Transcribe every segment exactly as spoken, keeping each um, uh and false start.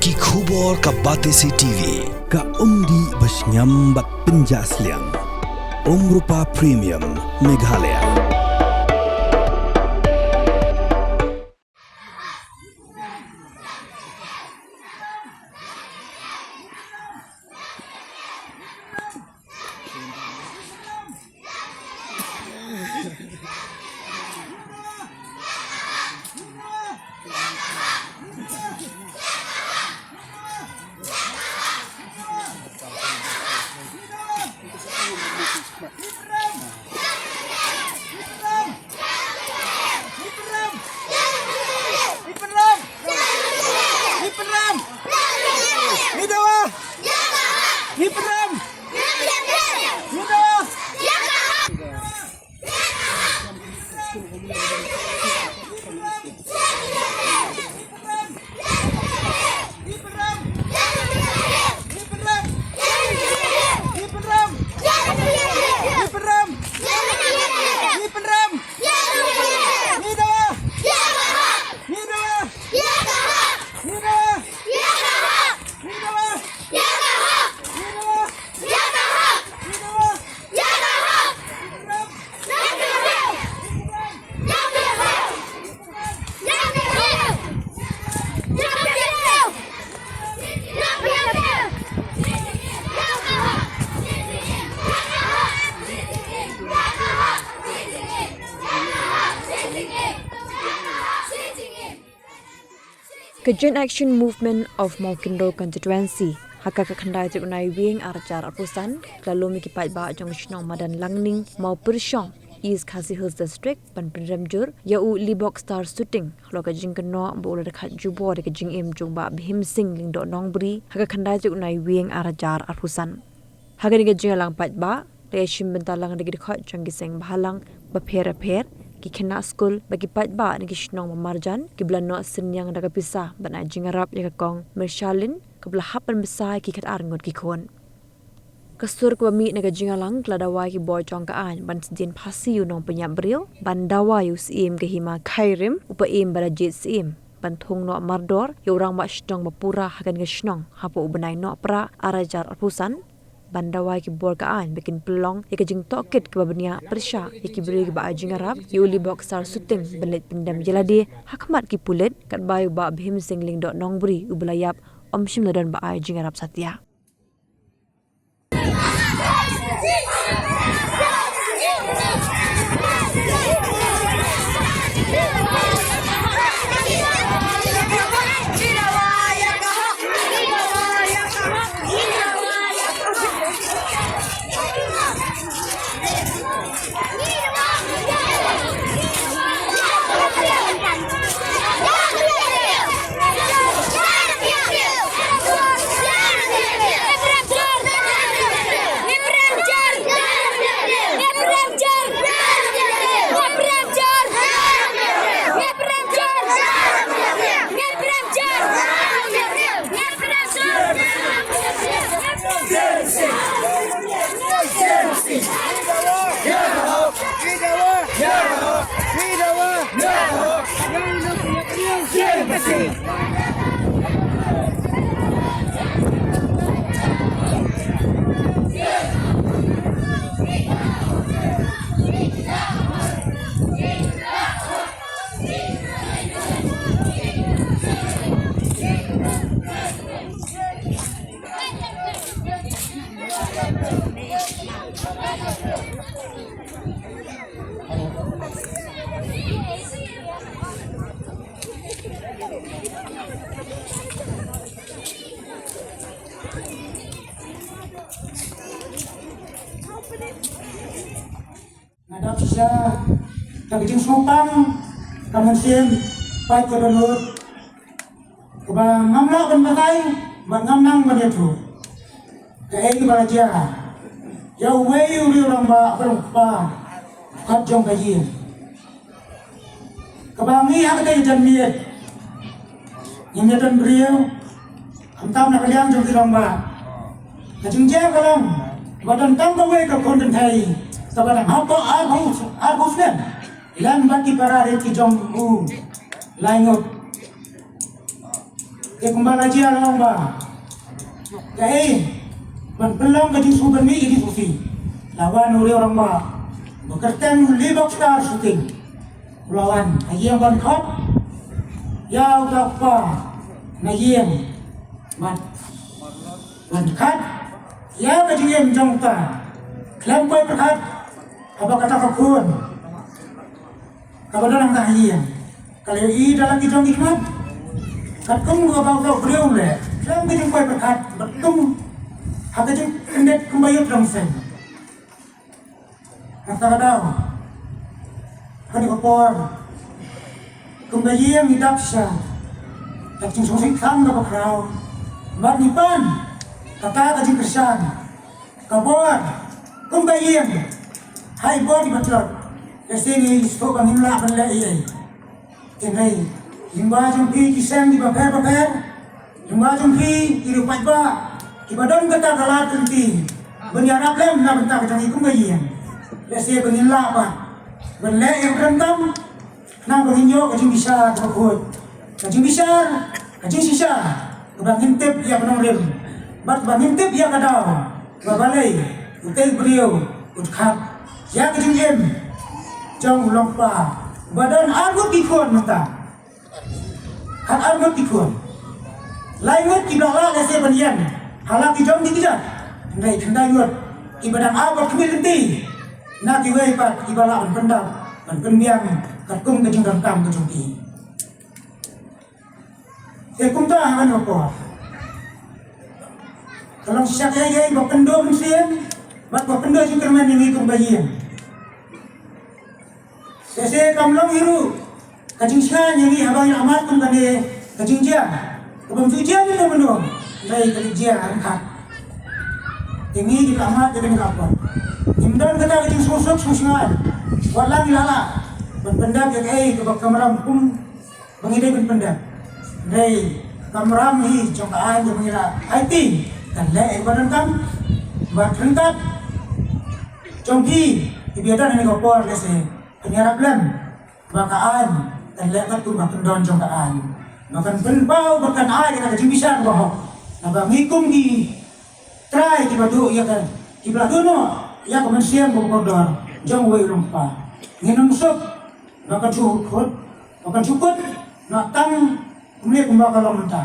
Ki khubor ka Batesi T V, ka umdih ba shngiam bad pynjah sliang. Umrupa Premium, Meghalaya. Ka Joint Action Movement of Mawkynrew Constituency, ha ka khatkhyndai tarik u Naiwieng arhajar arphew san, ka la lum ïa ki paidbah jong ka shnong Madan Langning, Mawpyrshong, East Khasi Hills District, ban pynrem jur ïa u Limbok Star Shooting halor ka jingkynnoh ba u la dkhat jubor ïa ka jingim jong u Bah Bhim Singh Lyngdoh Nongbri ha ka khatkhyndai tarik u Naiwieng arhajar arphew san. Ha kane ka jingïalang paidbah la ïashim bynta lang da ki dkhot jong ki seng bhalang bapher bapher, ki khynnah skul bad ki paidbah na ki shnong ba marjan, kiba la noh synñiang da ka pisa ban ai jingïarap ïa ka kong Mirshalin, kaba la hap ban bsa ïa ki khatar ngut ki khun. Ka sur kaba mih na ka jingïalang ka la dawa ïa ki bor jong ka aiñ ban sdien phasi ïa u nongpynïap briew, ban dawa ïa u Syiem ka Hima Khyrim, u paiem ba la jied syiem, ban thung noh mardor ïa u rangbah shnong ba pura ha kane ka shnong hapoh u bnai Nohprah arhajar arphew san, ban dawa ïa ki bor ka aiñ ba kin pynlong ïa ka jingtohkit kaba bniah pyrshah ïa ki briew kiba ai jingïarap ïa u Limbok Star Shooting ban leit pyndem ïalade ha khmat ki pulit, katba ïa u Bah Bhim Singh Lyngdoh Nongbri uba la ïap ym shym la don ba ai jingïarap satia. Nga dap shisha da ka jingsngewtang ka mynsiem paid ka dohnud kaba ngam lah ban batai bad ngam nang ban ïathuh kaei kaba la jia ïa uwei u riew rangbah ba long kpa kat jong ka ïing. Kaba ngi ha kata ka janmiet ngim ïadon briew, khamtam na ka liang jong ki rangbah. Ka jingjia ka long ba don tang kawei ka khun kynthei kaba dang hapoh arphew, arphew snem, lem bad ki para rit ki jong u lai ngut. Te kumba la jia la ong ba, kaei ban pynlong ka jingsngewbha ban mih ka jingsngewsih. La wan u rangbah ba kyrteng u Libok Star Shooting. U la wan ha ïing ban khot ïa uta u kpa na ïing ban khot ïa ka jingim jong uta. Khlem poi pyrkhat haba kata ka khun kaba don hangta ha ïing ka la ïohi da la ki jong ki khmat. Katkum kaba uta u briew u leh, khlem ka jingpoi pyrkhat, bad kum ha ka jingkyndit kumba ïoh rong seng. Kata ka daw, kane ka por, kumba ïing ngi dap sha ka jingsngewsih tang kaba khraw. Bad ngi pan kata ka jingkyrshan ka bor kumba ïing. Hai bor iba tlot, lehse ngi sngewthuh ba ngim lah ban leh ei ei. Hynrei lyngba jong phi ki seng kiba pher bapher, lyngba jong phi ki riew paidbah kiba don kata ka lad ka lynti ban ïarap lem na bynta ka jong ngi kum ka ïing, lehse ba ngin lah pat ban leh ïa ka donkam, khnang ba ngin ïoh ka jingbishar kaba khuid, ka jingbishar, ka jingshisha kaba ngin tip ïa ka nongrim bad kaba ngin tip ïa ka daw ba balei utei u briew u dkhot ïa ka jingim jong u longkpa uba don ar ngut ki khun mynta. Khat ar ngut ki khun, lai ngut kiba lah lehse ban ïeng ha la ki jong ki kjat, hynrei khyndai ngut kiba dang ap bad khmih lynti na kiwei pat kiba lah ban pyndap ban pynbiang katkum ka jingdonkam ka jong ki. Te kumta ha kane ka por ka long shisha kaei kaei ba kynduh mynsiem bad ba kynduh jingkyrmen ïa ngi kum ka ïing. Te se kam long hi ruh ka jingshngaiñ ïa ngi haba ngi la mad kum kane ka jingjia kaba ym ju jia mynno mynno, hynrei ka jingjia ryngkat. Te ngi ki la mad ïa kane ka por ngim don kata ka jingsngewsuk sngewshngaiñ. Wat la ngi la lah ban pyndap ïa kaei kaba kamram kum ba ngi dei ban pyndep. Hynrei kamram hi jong ka aiñ jong ngi la aiti kan leh ïa kaba donkam. Bad ryngkat jong phi kiba ïadon ha kane ka por lehse phin ïarap lem ba ka aiñ kan leh katkum ka kyndon jong ka aiñ, ba kan pynpaw bad kan ai kata ka jingbishar kaba hok. Naba ngi kum ki trai kiba duh ïa ka, kiba la duh noh ïa ka mynsiem ba kordor jong uwei u longkpa, ngin ym suk ba kan shu khut, ba kan shu kut noh tang kumne kumba ka long mynta.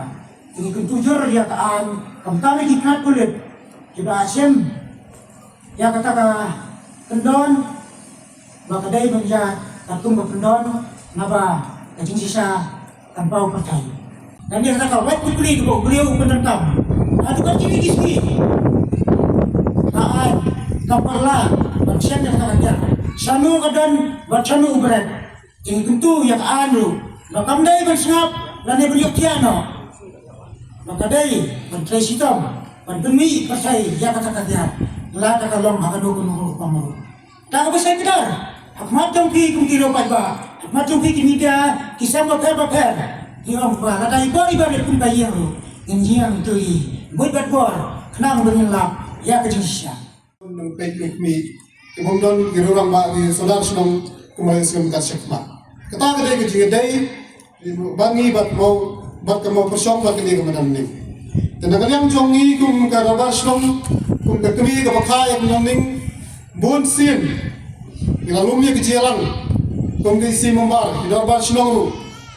Te ngi kyntu jur ïa ka aiñ, kumta ne ki kynad pulit kiba shim ïa kata ka kyndon ba ka dei ban ïaid katkum ka kyndon, naba ka jingshisha kan paw pyrthei. Kane kata ka wait quickly kaba u briew u pyndonkam. Haduh katne ki sngi ka aiñ ka paralok ban shem ïa kata ka ïa shano ka don bad shano u bret. Te ngi kyntu ïa ka aiñ ruh ba kam dei ban sngap lane ban ïohthiah noh, ba ka dei ban trei shitom ban pynmih pyrthei ïa kata ka ïa lada ka long ha kano kano ka pamru. Ta kaba sngewthuh ha khmat jong phi kum ki riew paidbah, ha khmat jong phi ki media, ki seng bapher bapher, ngi ong ba lada i bor i barit kum ka ïing ruh ngin ïeng to i buit bad bor khnang ba ngin lap ïa ka jingshisha. Nongpeit nongkhmih, ki bym don ki riew rangbah, ki sordar shnong, kumba la sngewthuh kat shakmat. Kata ka dei ka jingïadei ba ngi bad mo, bad ka mo pyrshong bad kane ka madan ning. Te na ka liang jong ngi kum ka dorbar shnong, kum ka kmie kaba kha ïa ka madan ning, bun sien ngi la lum ïa ka jingïalang kum ki si member ki dorbar shnong ruh,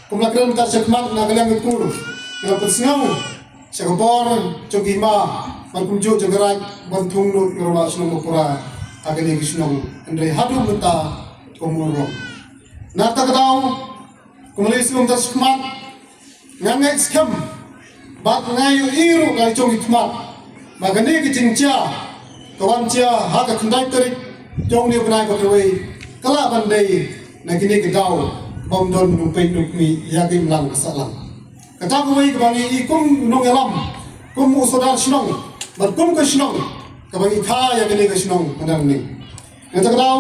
kum la kren kat shakmat na ka liang ka kur, ngi la pynsngew sha ka bor jong ki hima bad kumjuh jong ka raid ban thung lut ïa ka dorbar shnong ba pura ha kane ka shnong, hynrei haduh mynta ka mur ruh. Na kata ka daw, kumba la ïasngewthuh kat shakmat, nga ngeit skhem bad nga ïohi ruh da la jong ki khmat ba kane ka jingjia ka wan jia ha ka khyndai tarik jong une u bnai ba kawei ka lah ban dei na kine ki daw bym don nongpeit nongkhmih ïa ka imlang ka sahlang. Kata kawei kaba ngi i kum u nongïalam, kum u sordar shnong bad kum ka shnong kaba ngi kha ïa kane ka shnong mynta mynne. Kata ka daw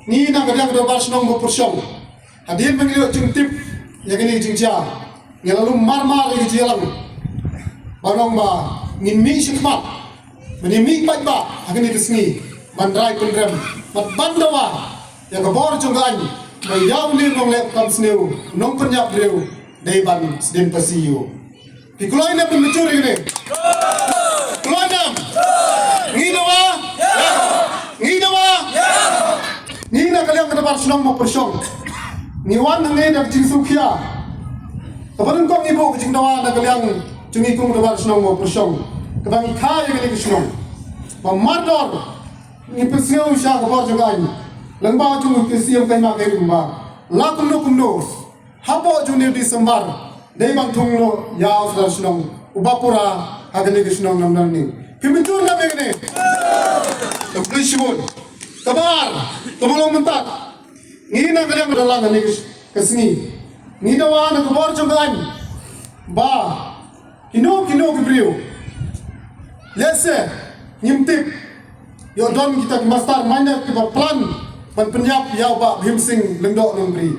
ngi na ka liang ka dorbar shnong ba pyrshong, hadien ba ngi la ïoh jingtip ïa kane ka jingjia, ngi la lum marmar ïa ka jingïalang ba long ba ngin mih shakhmat, ba ngin mih paidbah ha kane ka sngi ban rai pynrem bad ban dawa ïa ka bor jong ka aiñ ba ïa une u nongleh kam sniew, u nongpynïap briew dei ban sdien phasi ïa u. Phi kloi ne pynmynjur ïa kane? Kloi ne em? Ngi dawa? Ngi dawa? Ngi na ka liang ka dorbar shnong Mawpyrshong, ngi wan hangne da ka jingsngewkhia kaba nyngkong, ngi buh ka jingdawa na ka liang jong ngi kum ka dorbar shnong Mawpyrshong, kaba ngi kha ïa kane ka shnong ba mardor ngi pynsngew sha ka bor jong ka aiñ lyngba jong u Syiem ka Hima ka Ri Kumba, la kumno kumno hapoh jong u December dei ban thung noh ïa u Sordar shnong uba pura ha kane ka shnong Namdangning. Phi mynjur ne em ïa kane? Khublei shibun. Kaba ar, kaba long mynta, ngi na ka liang ka dalang kane ka sngi, ngi dawa na ka bor jong ka aiñ ba kino kino ki briew, lehse ngim tip, ïoh don kita ki mastermind kiba plan ban pynïap ïa u Bah Bhim Singh Lyngdoh Nongbri.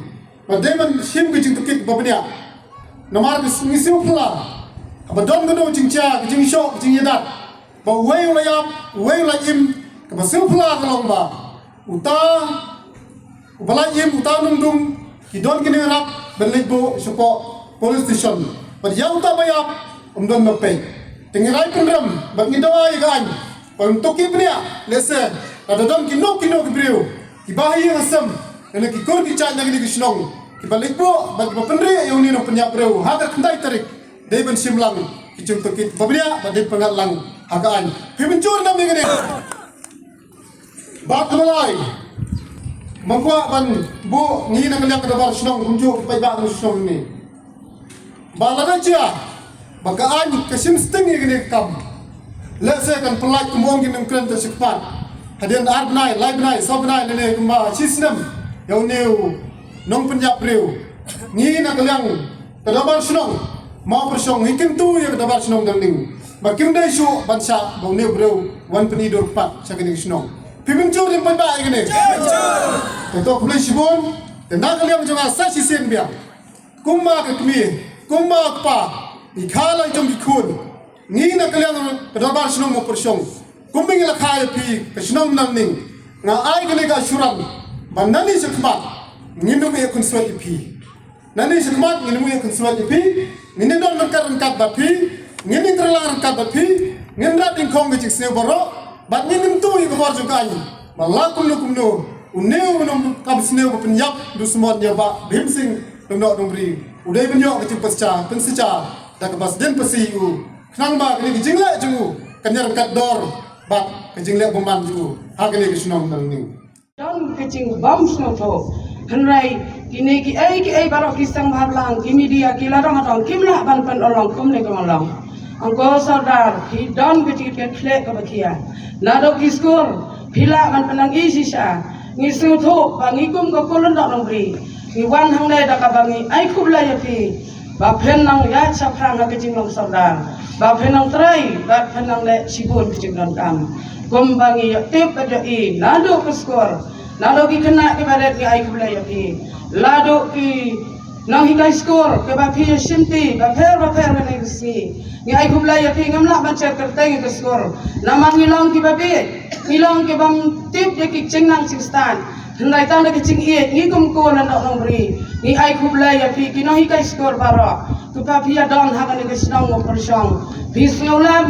Ba dei ban shim ka jingtohkit ba bniah. Namar ka ngi sngewphylla ba don kano jingjia, ka jingshoh, ka jingïadat, ba uwei u la ïap, uwei u la im. Kaba sngewphylla ka long ba uta uba la im, uta nongdung, ki don ki nongrap ban leit buh shapoh police station. Bad ïa uta ba ïap um don ba peit. Te ngi rai pynrem bad ngi dawa ïa ka aiñ ba un tohkit bniah, lehse lada don kino kino ki briew kiba ha ïing ha sem, lane ki kur ki jait na kane ka shnong, kiba leit buh bad kiba pynrieh ïa une u nongpynïap briew ha ka khyndai tarik, dei ban shim lang ki jingtohkit ba bniah bad dei pyngat lang ha ka aiñ. Phi mynjur ne em ïa kane? Bad kaba lai, ba kwah ban buh, ngi na ka liang ka dorbar shnong kumjuh ki paidbah ka shnong ne, ba lada jia ba ka aiñ ka shim sting ïa kane ka kam, lehse kan pyllait, kumba ong ki nongkren, te shi khmat, hadien ar bnai, lai bnai, saw bnai, lane kumba shi snem ïa une u nongpynïap briew, ngi na ka liang ka dorbar shnong Mawpyrshong ngi kyntu ïa ka dorbar shnong Dangning ba kim dei shuh ban shah ba une u briew wan pyni dur kpat sha kane ka shnong. Phi mynjur ne em paidbah ïa kane? Te to, khublei shibun. Te na ka liang jong nga sa shisien biang, kumba ka kmie, kumba ka kpa, ngi kha la jong ki khun, ngi na ka liang ka dorbar shnong Mawpyrshong, kumba ngi la kha ïa phi ka shnong Namdangning, nga ai kane ka assurance ba nangne shakhmat ngin ym ïakynsuid ïa phi. Nangne shakhmat ngin ym ïakynsuid ïa phi, ngin ïadon ryngkat ryngkat bad phi, ngin ïatreilang ryngkat bad phi, ngin rat dyngkhong ka jingsniew baroh, bad ngin kyntu ïa ka bor jong ka aiñ ba la kumno kumno une u nongkam sniew ba pynïap dusmon ïa u Bah Bhim Singh Lyngdoh Nongbri u dei ban ïoh ka jingpynshisha, pynshisha da kaba sdien pasi ïa u, khnang ba kane ka jingleh jong u kan ïaryngkat dor bad ka jingleh bymman jong u ha kane ka shnong Namdangning. Don ka jingbym sngewthuh. Hynrei kine kiei kiei baroh ki seng bhalang, ki media, ki la dang ha dang kim lah ban pynurlong kumne ka mawlong. Ong ko Sordar, phi don ka jingkitkhlieh kaba khia. Naduh ki skur phi lah ban pynang-i shisha. Ngi sngewthuh ba ngi kum ka Khun Lyngdoh Nongbri ngi wan hangne da kaba ngi ai khublei ïa phi ba phin nang ïaid shaphrang ha ka jinglong Sordar, ba phin nang trei, ba phin nang leh shibun ka jingdonkam. Kumba ngi ïoh tip bad ïohi naduh ka skur, naduh ki khynnah kiba rit, ngi ai khublei ïa phi. Naduh ki nonghikai skur kiba phi ïa shimti bapher bapher kane ka sngi, ngi ai khublei ïa phi. Ngim lah ban jer kyrteng ïa ka skur namar ngi long kiba bieit, ngi long kibym tip ïa ki jingnang jingstad. Hynrei tang da ka jingïeit, ngi kum Khun Lyngdoh Nongbri ngi ai khublei ïa phi ki nonghikai skur baroh kiba phi ïa don ha kane ka shnong Mawpyrshong. Phi sngew lem,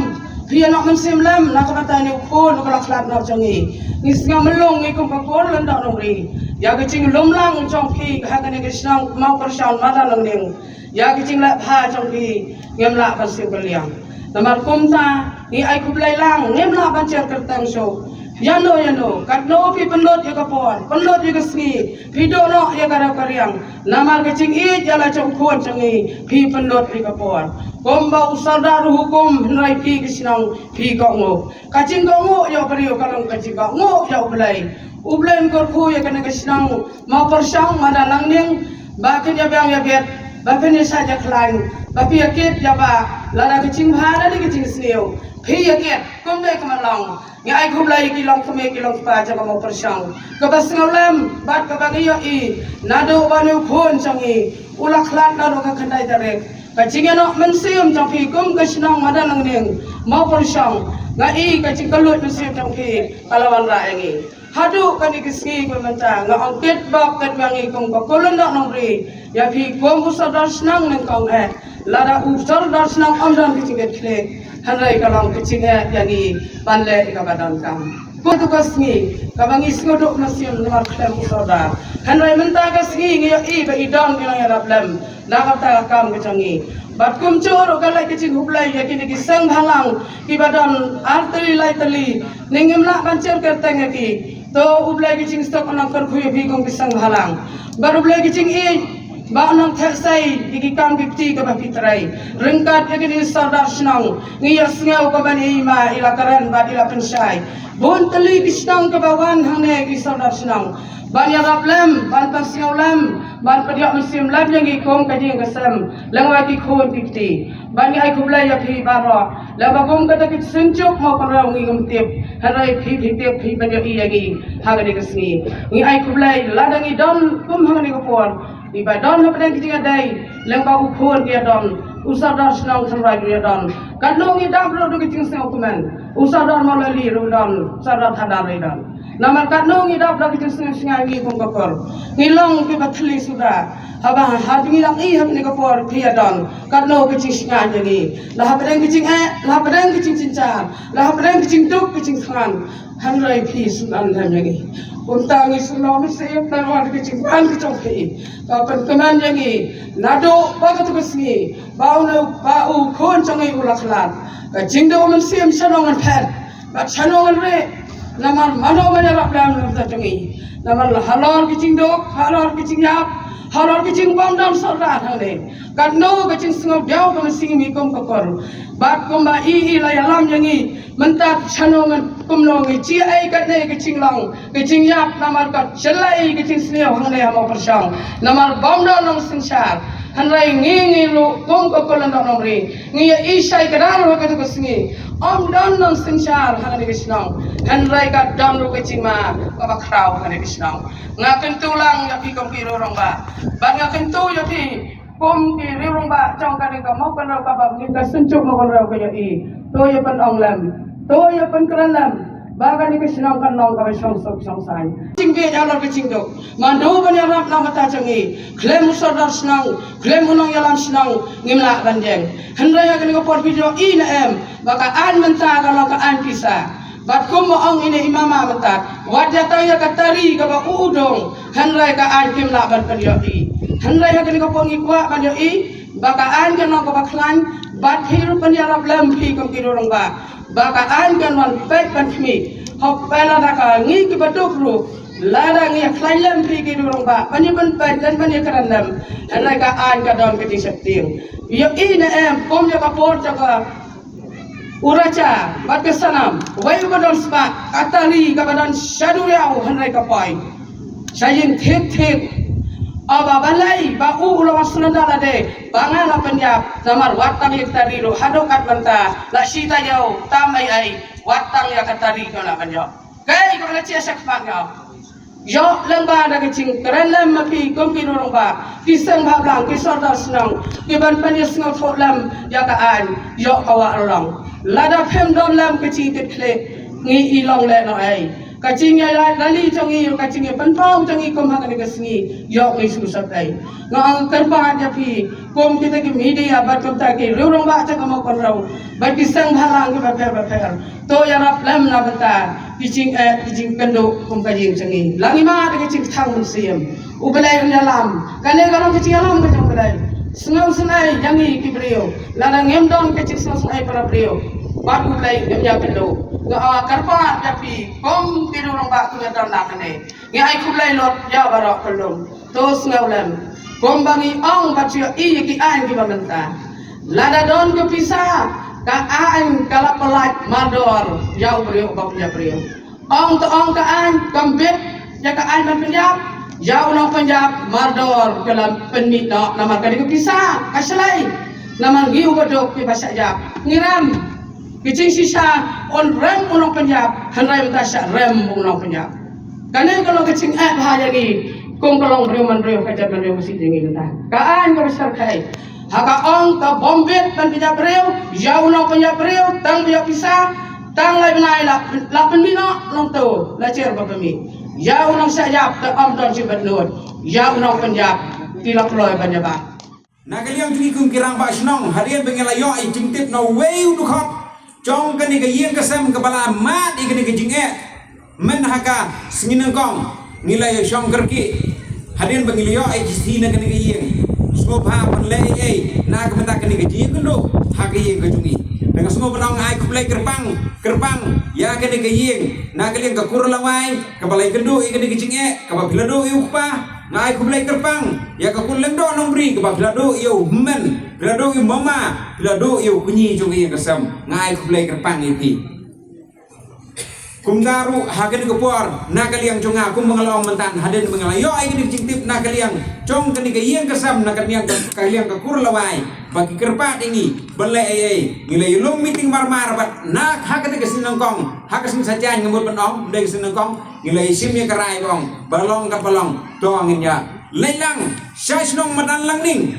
phi ïa noh mynsiem lem na ka bynta une u khun uba la khlad noh jong ngi. Ngi sngew mlung ngi kum ka Khun Lyngdoh Nongbri ïa ka jinglum lang jong phi ha kane ka shnong Mawpyrshong Madan Nangning. Ïa ka jingleh bha jong phi ngim lah ban siew kylliang. Namar kumta ngi ai khublei lang, ngim lah ban jer kyrteng shuh. Ïano ïano, katno phi pynlut ïa ka por, pynlut ïa ka sngi, phi duh noh ïa ka rep ka riang. Namar ka jingïeit ïa la jong u khun jong ngi, phi pynlut ïa ka por. Kumba u Sordar u hukum, hynrei phi ka shnong phi kohnguh. Ka jingkohnguh ïa u briew ka long ka jingkohnguh ïa U Blei. U Blei un kyrkhu ïa kane ka shnong Mawpyrshong Madan Nangning ba kin ïa biang ïa biet, ba phin ïa shait ïa khlaiñ, ba phi ïa kit ïa bah, lada ka jingbha lada ka jingsniew phi ïa kit. Kumne kumba long, ngi ai khublei ïa ki longkmie ki longkpa jong ka Mawpyrshong kaba sngew lem bad kaba ngi ïohi naduh ba une u khun jong ngi u la khlad naduh ka khyndai tarik. Ka jingïaroh mynsiem jong phi kum ka shnong Madan Nangning Mawpyrshong, nga i ka jingkylluid mynsiem jong phi ka la wanrah ïa ngi. Haduh kane ka sngi ba mynta nga ong kit bok kit biang ngi kum ka Khun Lyngdoh Nongbri ïa phi kum u Sordar shnong nyngkong eh. Lada u sordar shnong ym don ka jingkitkhlieh, hynrei ka long ka jingeh ïa ngi ban leh ïa kaba donkam. Katu ka sngi kaba ngi sngewduk mynsiem namar khlem u sordar. Hynrei mynta ka sngi ngi ïohi ba i don i nongïarap lem na kata ka kam ka jong ngi. Bad kumjuh ruh ka leh ka jingkhublei ïa kine ki seng bhalang kiba don ar tylli lai tylli, ne ngim lah ban jer kyrteng ïa ki. To U Blei ka jingsuk un nang kyrkhu ïa phi kum ki seng bhalang. Bad U Blei ka jingïeit ba un nang theh sei ïa ki kam ki kti kaba phi trei. Ryngkat ïa kine ki sordar shnong, ngi ïohsngew kaba ïa i ma i la kren bad i la pynshai. Bun tylli ki shnong kiba wan hangne ki sordar shnong ban ïarap lem, ban pynsngew lem, ban pynïoh mynsiem lem ïa ngi kum ka ïing ka sem, lyngba ki khun ki kti. Bad ngi ai khublei ïa phi baroh. Lyngba kum kata ka synjuk Mawkynrew ngim tip, hynrei phi phi tip, phi ban ïohi ïa ngi ha kane ka sngi. Ngi ai khublei lada ngi don kum ha kane ka por, ngi ba don hapdeng ka jingïadei lyngba u khun ïa don, u sordar shnong Thanrai ïa don. Katno ngi dap ruh da ka jingsngewkmen, u sordar Mawlali ruh don, u sordar Thadar ruh don. Namar katno ngi dap da ka jingsngewsynei ngi kum ka kur. Ngi long kiba thylli suda. Haba ha ngi dang ïohi ha kane ka por phi ïa don, katno ka jingsngewsynei ïa ngi. La hapdeng ka jingeh, la hapdeng ka jingjynjar, la hapdeng ka jingduk ka jingsngew, hynrei phi sngewsynei ïa ngi. Kumta ngi sngewsynei ïa phi namar ka jingwan ka jong phi, ka pynkmen ïa ngi naduh ba katu ka sngi ba u, ba u khun jong ngi u la khlad. Ka jingduk mynsiem shano ngan phet, bad shano ngan rieh, namar mano ban ïarap lem na ka bynta jong ngi. Namar la halor ka jingduk, halor ka jingïap, halor ka jingbym don sordar hangne, katno ka jingsngew diaw ka mynsiem ngi kum ka kur. Bad kumba i i la ïalam ïa ngi, mynta shano ngan, kumno ngi, jia ei katne ka jinglong ka jingïap, namar ka jyllei ka jingsniew hangne ha Mawpyrshong. Namar bym don nongsynshar. Hynrei ngi ngi ruh kum ka Kulmar Nongri, ngi ïa i shai kdar ha katu ka sngi. Ym don nongsynshar ha kane ka shnong, hynrei ka don ruh ka jingma kaba khraw ha kane ka shnong. Nga kyntu lang ïa phi kum ki riew rangbah, bad nga kyntu ïa phi kum ki riew rangbah jong kane ka Mawkynrew, kaba ngi ka synjuk Mawkynrew ka ïohi. To ïa pynong lem, to ïa pynkren lem ba kane ka shnong kan long kaba shong suk shong saiñ. Jingbieit halor ka jingduk, mano ban ïarap na ka bynta jong ngi. Khlem u sordar shnong, khlem u nongïalam shnong, ngim lah ban ïeng. Hynrei ha kane ka por phi ïohi ne em ba ka aiñ mynta ka long ka aiñ pisa. Bad kumba ong ine i mama mynta, wat ïa tang ïa ka tari kaba u u dong, hynrei ka aiñ kim lah ban pynïohi. Hynrei ha kane ka por ngi kwah ban ïohi ba ka aiñ kan long kaba khlaiñ, bad phi ruh pynïarap lem phi kum ki riew rangbah ba ka aiñ kan wan peit ban khmih. Hok pela da ka ngi kiba duk ruh, lada ngi ïa khlaiñ lem phi ki riew rangbah ban ïa pynpeit lem, ban ïa kren lem, hynrei ka aiñ ka don ka jingsheptieng. Ïohi ne em kum ïa ka por jong ka u raja bad ka sanam, wei uba don spah, ka tari kaba don sha duriaw hynrei ka poi sha ïing thied thied. Aba balei ba u u la wan surrender lade, ba nga la pynïap, namar wat tang ïa ka tari ruh haduh katne mynta la shi taïew tam ei ei, wat tang ïa ka tari ka la pynïap. Kaei kaba la jia sha khmat nga? Ïoh lyngba da ka jingkren lem ma phi kum ki riew rangbah, ki seng bhalang, ki sordar shnong, ki ban pynïasngewthuh lem ïa ka aiñ, ïoh ka wah rong. Lada phim don lem ka jingkitkhlieh, ngi i long lehnohei. Ka jingïaleh lali jong ngi, ka jingïapynpaw jong ngi kum ha kane ka sngi, ïoh ngi shu sep ei. Nga ong kyrpad ïa phi kum kita ki media bad kumta ki riew rangbah jong ka Mawkynrew bad ki seng bhalang kiba pher ba pher. To ïarap lem na bynta ki jingeh ki jingkynduh kum ka ïing jong ngi. La ngi mad da ka jingkthang mynsiem, U Blei un ïalam. Kane ka long ka jingïalam ka jong U Blei. Sngewsynei ïa ngi ki briew. Lada ngim don ka jingsngewsynei para briew, bad U Blei ngim ïakynduh. Nga ong kyrpad ïa phi kum ki riew rangbah, kum ïa don na kane. Ngi ai khublei lut ïa baroh kyllum. To sngewlem kumba ngi ong bad shu ïohi ïa ki aiñ kiba mynta. Lada don ka pisa, ka aiñ ka la pyllait mardor ïa u briew uba pynïap briew. Ong to ong ka aiñ, kam bit ïa ka aiñ ban pynïap, ïa u nongpynïap mardor ka la pynmih noh, namar ka dei ka pisa ka shlei. Namar ngi uba duk kiba shah ïap ngi rem. Ka jingshisha un rem u nongpynïap, hynrei mynta shah rem u nongpynïap. Kane ka long ka jingeh bha ïa ngi kum ka long briew man briew, ka jaitbynriew ka sih jong ngi mynta. Ka aiñ kaba shyrkhei, ha ka ong ka bym bit ban pynïap briew ïa u nongpynïap briew, tang ba ïoh pisa, tang lai bnai la, la pynmih noh, nangta la jer ba pynmih. Ïa u nongshah ïap te ym don shuh ban nud, ïa u nongpynïap te la kloi ban ïa bah. Na ka liang jong ngi kum ki rangbah shnong, hadien ba ngi la ïoh ïa i jingtip na uwei u dkhot jong kane ka ïing ka sem kaba la mad ïa kane ka jingeh, mynta ha ka sngi nyngkong ngi la ïa shong kyrkieh. Hadien ba ngi la ïoh ïa i jingtip na kane ka ïing, sngewbha ban leh ei ei na ka bynta kane ka jingïakynduh ha ka ïing ka jong ngi. Te nga sngewbha ban ong ai khublei kyrpang, kyrpang ïa kane ka ïing na ka liang ka Kur Lawai kaba la ïakynduh ïa kane ka jingeh, kaba phi la duh ïa u kpa. Nga ai khublei kyrpang ïa ka Kur Lyngdoh Nongbri kaba phi la duh ïa u hynmen, phi la duh ïa u mama, phi la duh ïa u kñi jong ka ïing ka sem. Nga ai khublei kyrpang ïa phi. Kumta ruh ha kane ka por na ka liang jong nga, kumba nga la ong mynta, hadien ba nga la ïoh ïa kane ka jingtip na ka liang jong kane ka ïing ka sem, na ka liang ka, ka liang ka Kur Lawai, ba ki kyrpad ïa ngi ban leh ei ei, ngi la ïalum meeting marmar bad na ha kane ka sngi nyngkong, ha ka sngi Saitjaiñ nga mut ban ong, ym dei ka sngi nyngkong, ngi la ïashim ïa ka rai ba ong ba long katba long, to ngin ïa leit lang sha shnong Madan Langning,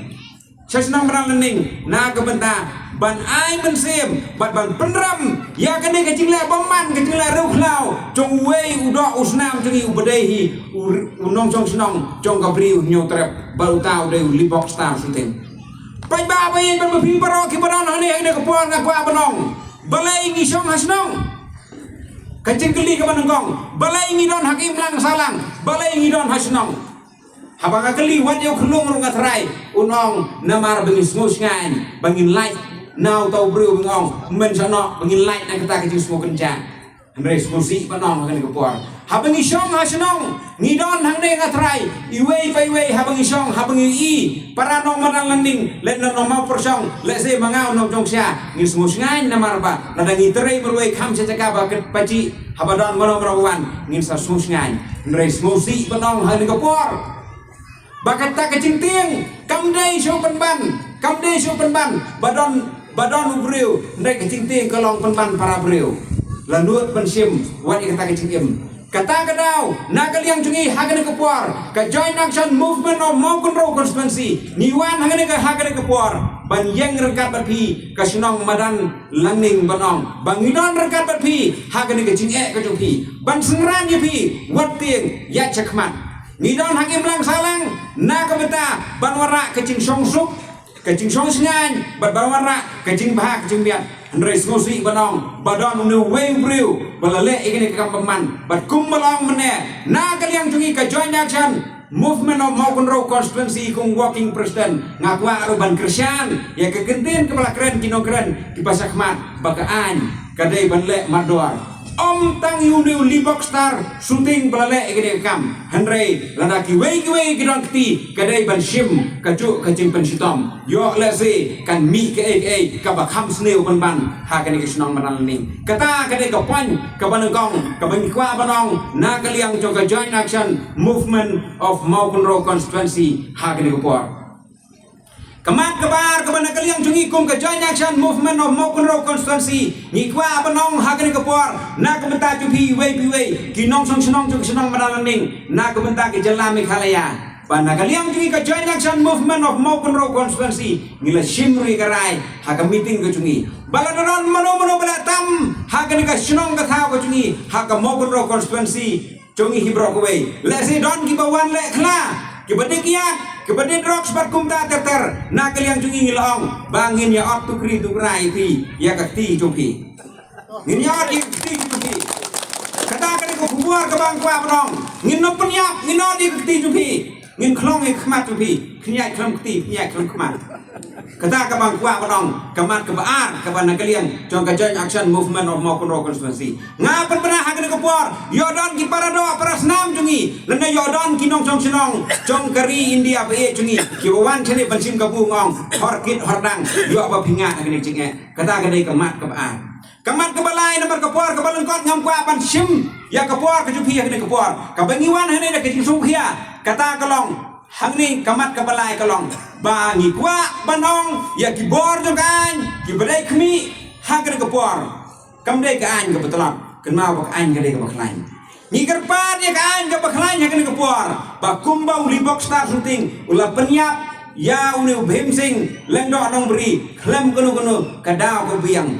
sha shnong Madan Langning, na ka bynta ban ai mynsiem bad ban pynrem ïa kane ka jingleh bymman, ka jingleh riewkhlaw jong uwei u doh u snam jong ngi uba dei hi u, u nongshong shnong jong ka Bri u Hynñiewtrep, bad uta u dei u Liebok Star Suting. Paidbah ba ïeit bad ma phi baroh kiba don hangne ha kane ka por, nga kwah ban ong, balei ngi shong ha shnong? Ka jingkylli kaba nyngkong, balei ngi don ha ka imlang sahlang, balei ngi don ha shnong? Haba nga kylli wat ïa u khyllung ruh nga tharai un ong namar ba ngin sngewshngaiñ ba ngin lait na uta u briew, ba ngin ong mynshwa noh ba ngin lait na kata ka jingsngewkynjah. Hynrei sngewsih ban ong ha kane ka por, haba ngi shong ha shnong, ngi don hangne, nga tharai iwei pa iwei, haba ngi shong, haba ngi ïohi para nong Madan Langning lane nong Mawpyrshong, lehse ma nga u nongshong sha, ngin sngewshngaiñ namar ba lada ngi trei marwei kham sha jaka ba kyrpad, haba don mano mano ba wan ngin sa sngewshngaiñ. Hynrei sngewsih ban ong ha kane ka por ba kata ka jingtieng kam dei shuh pynban, kam dei shuh pynban ba don, ba don u briew, hynrei ka jingtieng ka long pynban para briew. La nud ban shim wat ïa kata ka jingim. Kata ka daw na ka liang jong ngi ha kane ka por, ka Joint Action Movement of Mawkynrew Constituency, ngi wan ha kane ka, ha kane ka por ban ïeng ryngkat bad phi ka shnong Madan Langning ban ong ba ngi don ryngkat bad phi ha kane ka jingeh ka jong phi, ban synran ïa phi wat tieng ïaid shakhmat. Ngi don ha ka imlang sahlang na ka bynta ban wanrah ka jingshongsuk, ka jingshongshngaiñ bad ban wanrah ka jingbha ka jingmiat. Hynrei sngewsih ban ong ba don une uwei u briew ba la leh ïa kane ka kam bymman, bad kumba la ong mynne, na ka liang jong ngi ka Joint Action Movement of Mawkynrew Constituency, kum working president, nga kwah ruh ban kyrshan ïa ka kyntien kaba la kren ki nongkren kiba shakhmat, ba ka aiñ ka dei ban leh mardor. Ym tang ïa une u Liebok Star Suting ba la leh ïa kane ka kam, hynrei lada kiwei kiwei ki don kti, ka dei ban shim kajuh ka jingpynshitom. Ïoh lehse kan mih kaei kaei kaba kham sniew pynban ha kane ka shnong Madan Langning. Kata ka dei ka point kaba nyngkong kaba ngi kwah ban ong na ka liang jong ka Joint Action Movement of Mawkynrew Constituency ha kane ka por. Ka mat kaba ar kaba na ka liang jong ngi kum ka Joint Action Movement of Mawkynrew Constituency, ngi kwah ban ong ha kane ka por na ka bynta jong phi iwei pa iwei ki nongshong shnong jong ka shnong Madan Langning na ka bynta ka jylla Meghalaya, ba na ka liang jong ngi ka Joint Action Movement of Mawkynrew Constituency, ngi la shim ruh ïa ka rai ha ka meeting ka jong ngi ba lada don mano mano ba la tam ha kane ka shnong ka thaw ka jong ngi, ha ka Mawkynrew Constituency jong ngi hi baroh kawei, lehse don kiba wan leh khla, kiba dei kiad, kiba dei drugs bad kumta ter ter, na ka liang jong ngi ngi la ong ba ngin ïa ot tukri tukra ïa phi, ïa ka kti jong phi. Ngin ïa ot ïa ka kti jong phi. Kata ka dei ka khubor kaba nga kwah ban ong. Ngin nym pynïap, ngin ot ïa ka kti jong phi. Ngin khlong ïa ka khmat jong phi. Pynïaid khlem kti, pynïaid khlem khmat. Kata kaba nga kwah ban ong, ka mat kaba ar kaba na ka liang jong ka Joint Action Movement of Mawkynrew Constituency. Nga pynbna ha kane ka por, ïoh don ki para doh para snam jong ngi, lane ïoh don ki nongshong shnong jong ka ri India ba ïeit jong ngi, kiba wan shane ban shim kabu, nga ong hor kit hor dang, ïoh ba phi ngad ha kane ka jingeh. Kata ka dei ka mat kaba ar. Ka mat kaba lai namar ka por kaba lyngkot ngam kwah ban shim ïa ka por ka jong phi ha kane ka por. Kaba ngi wan hangne da ka jingsngewkhia, kata ka long, hangne ka mat kaba lai ka long ba ngi kwah ban ong ïa ki bor jong ka aiñ kiba dei khmih ha kane ka por. Kam dei ka aiñ kaba tlot, kynmaw ba ka aiñ ka dei kaba khlaiñ. Ngi kyrpad ïa ka aiñ kaba khlaiñ ha kane ka por, ba kumba u Liebok Star Suting u la pynïap ïa une u Bhim Singh Lyngdoh Nongbri khlem kano kano ka daw ka biang.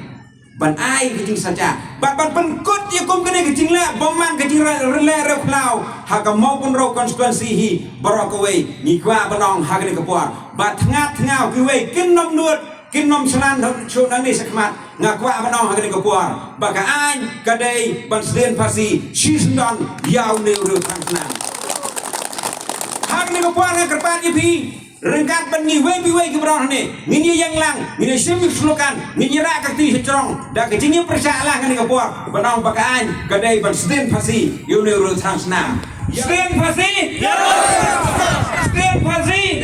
ban ai ka jingsatia bad ban pynkut ïa kum kane ka jingleh bymman ka jingreleh riewkhlaw ha ka Mawkynrew constituency hi baroh kawei. Ngi kwah ban ong ha kane ka por ba tnga tnga kiwei kin nym nud, kin nym shlan shuh nangne shakhmat. Nga kwah ban ong ha kane ka por ba ka aiñ ka dei ban sdien phasi shisyndon ïa une u riewthrang snam. Ha kane ka por nga kyrpad ïa phi, ryngkat bad ngi wei pa wei kiba don hangne, ngin ïa ïeng lang, ngin ïa shim ïa u slogan, ngin ïa rah ka kti sha jrong da ka jingïapyrshah lang ha kane ka por ban ong ba ka aiñ ka dei ban sdien phasi ïa une u riewthrang snam. Sdien phasi! Sdien phasi!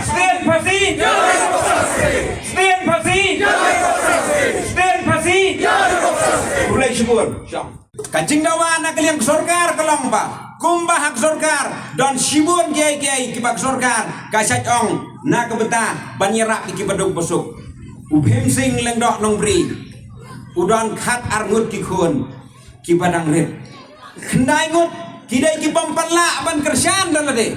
Sdien phasi! Sdien phasi! Sdien phasi! Khublei shibun. Ka jingdawa na ka liang ka sorkar ka long ba kumba ha ka sorkar don shibun kiei kiei kiba ka sorkar ka shait ong na ka bynta ban ïarap ïa kiba duk ba suk. U Bhim Singh Lyngdoh Nongbri u don khat ar ngut ki khun kiba dang rit. Khyndai ngut ki dei ki bym pat lah ban kyrshan da lade.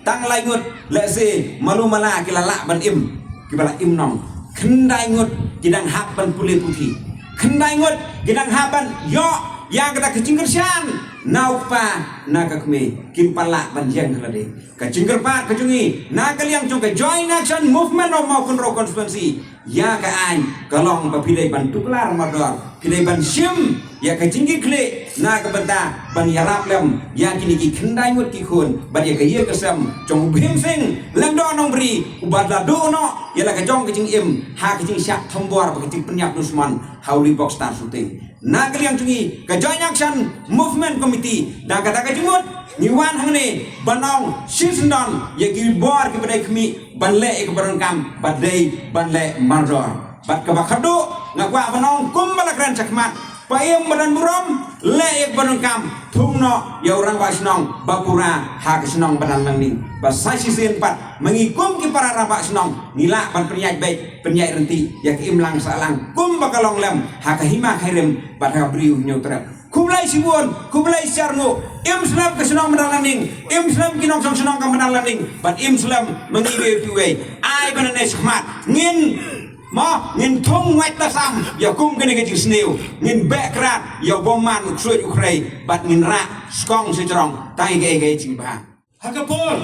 Tang lai ngut lehse malu mala ki la lah ban im, kiba la im nong. Khyndai ngut ki dang hap ban pule puthi. Khyndai ngut ki dang hap ban ïoh ïa kata ka jingkyrshan na u kpa na ka kmie, kim pat lah ban ïeng ha lade. Ka jingkyrpad ka jong ngi na ka liang jong ka Joint Action Movement of Mawkynrew Constituency ïa ka aiñ ka long ba phi dei ban tuklar mardor, phi dei ban shim ïa ka jingkitkhlieh na ka bynta ban ïarap lem ïa kine ki khyndai ngut ki khun bad ïa ka ïing ka sem jong u Bhim Singh Lyngdoh Nongbri uba la duh noh ïa la ka jong ka jingim ha ka jingshah thombor bad ka jingpynïap dusmon ha u Reebok Star Shooting. Na ka liang jong ngi ka Joint Action Movement Committee da kata ka jingmut ngi wan hangne ban ong shisyndon ïa ki bor kiba dei khmih ban leh ïa kaba donkam bad dei ban leh mardor. Bad kaba khatduh nga kwah ban ong kumba la kren shakhmat, pyrshah ba don burom, leh ïa kaba donkam, thung noh ïa u rangbah shnong ba pura ha ka shnong Madanlangning. Ba sa shisien pat ma ngi kum ki para rangbah shnong ngi lah ban pynïaid beit pynïaid ryntih ïa ka imlang sahlang kumba ka long lem ha ka hima ka rim bad ha ka Bri u Hynñiewtrep. Khublei shibun, khublei shihajar nguh. Im slem ka shnong Madanlangning, im slem ki nongshong shnong ka Madanlangning bad im slem ma ngi wei pa wei. Ai ba nangne shakhmat ngin, mo, ngin thung wait la sam ïa kum kane ka jingsniew. Ngin beh krad ïa u bymman u ksuid u khrei bad ngin rah skong sha jrong tang ïa kaei kaei jingbha. Ha ka por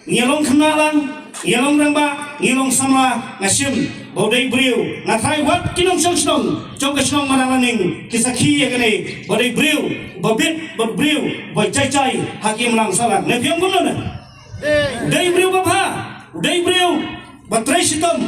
ngi long khynnah lang, ngi long rangbah, ngi long samla, nga shim ba u dei briew. Nga tharai wat ki nongshong shnong jong ka shnong Madanlangning ki sakhi ïa kane, ba u dei briew ba bit bad briew ba jai jai ha ki imlang sahlang. Ne phi ong kumno ne? U dei briew ba bha, u dei briew ba trei shitom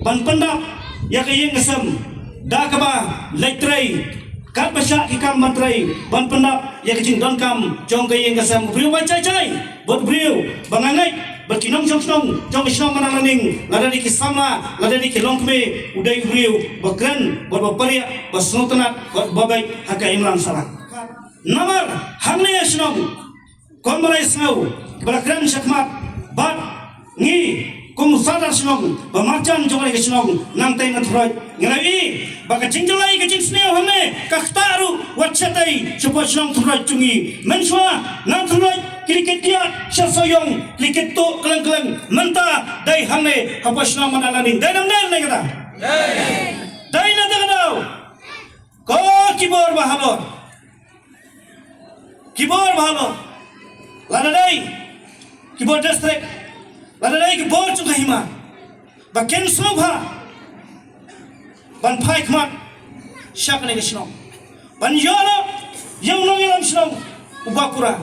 ban pyndap ïa ka ïing ka sem da kaba leit trei katba shah ki kam ban trei ban pyndap ïa ka jingdonkam jong ka ïing ka sem. Briew ba jai jai bad briew ba nga ngeit bad ki nongshong shnong jong ka shnong Madanlangning, lada dei ki samla lada dei ki longkmie, u dei briew ba kren bad ba pariah ba sngewtynnat bad ba beit ha ka imlang sahlang. Namar hangne ha shnong kumba la ïasngew ba la kren shakhmat bad ngi kum u Sordar shnong ba marjan jong kane ka shnong, nangta na Throit ngi la ïohi ba ka jingïaleh ka jingsniew hangne ka ktah ruh wat shatei shapoh shnong Throit jong ngi. Mynshuwa na Throit ki la kit kiad sha Sohiong, ki la kit tuh kylleng kylleng, mynta dei hangne hapoh shnong Madanlangning. Dei ne ym dei kata? Dei na kata ka daw. Ko ki bor ba halor, ki bor ba halor, lada dei ki bor district, lada dei ki bor jong ka hima, ba kin sngewbha ban phai khmat sha kane ka shnong ban ïoh noh ïa u nongïalam shnong uba pura.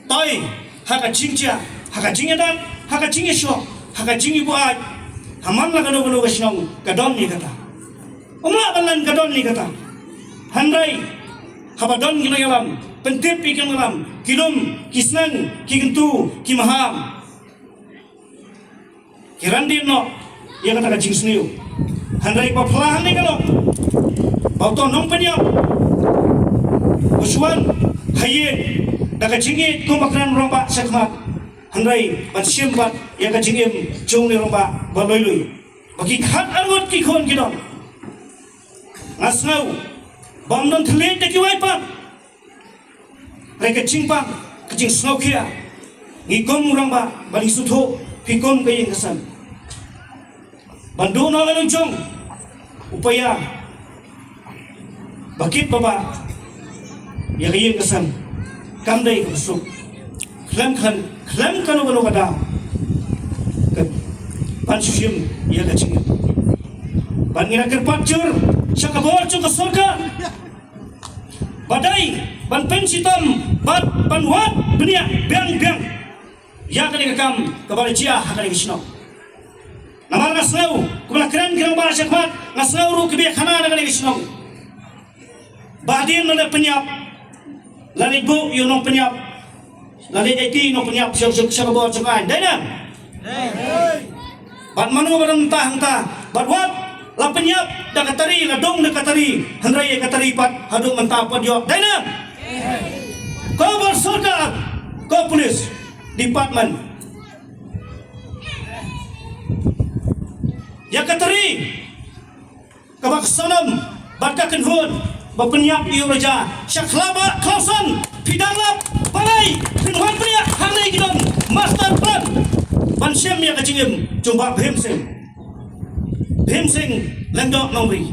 Toi ha ka jingjia, ha ka jingïadat, ha ka jingïashoh, ha ka jingïabuaid, ha man la kano kano ka shnong ka don ïa kata. Ym lah ban len ka don ïa kata. Hynrei haba don ki nongïalam, pyntip ïa ki nongïalam, ki lum, ki sneng, ki kyntu, ki maham, ki randit noh ïa kata ka jingsniew. Hynrei ba phylla hangne ka long ba uto u nongpynïap u shu wan ha ïing da ka jingïeit kum ba kren u rangbah shakhmat, hynrei ban shim pat ïa ka jingim jong une u rangbah ba lui lui. Ba ki khat arngut ki khun ki don, nga sngew ba ym don thylliej da kiwei pat. Hynrei ka jingpang, ka jingsngewkhia, ngi kum u rangbah ba ngi sngewthuh phi kum ka ïing ka sem. Ban duh noh la u jong Upaya ba kit ba ba ïa ka ïing ka sem kam dei ka suk. Khlem khlem khlem kano kano ka daw ka ban shu shim ïa ka jingim. Ban ngin ïa kyrpad jur sha ka bor jong ka sorkar ba dei ban pynshitom bad ban wad bniah biang biang ïa kane ka kam kaba la jia ha kane ka shnong. Namar nga sngew kumba la kren ki rangbah shakhmat, nga sngew ruh ki ba ïa khana na kane ka shnong. Ba hadien la pynïap, la leit buh ïa u nongpynïap, la leit aiti nongpynïap sha sha sha ka bor jong ka aiñ. Dei ne? Bad mano ba don mynta hangta bad wat la pynïap da ka tari, la dong da ka tari, hynrei ïa ka tari pat haduh mynta pat ïoh. Dei ne? Ko bor sorkar, ko police department, ïa ka tari kaba ka Sonam bad ka Kynhun ba pynïap ïa u Raja sha khlaba khlausan, phi dang lap balei phin wan bniah hangne? Ki don master plan ban shem ïa ka jingim jong Bah Bhim Singh, Bhim Singh Lyngdoh Nongri.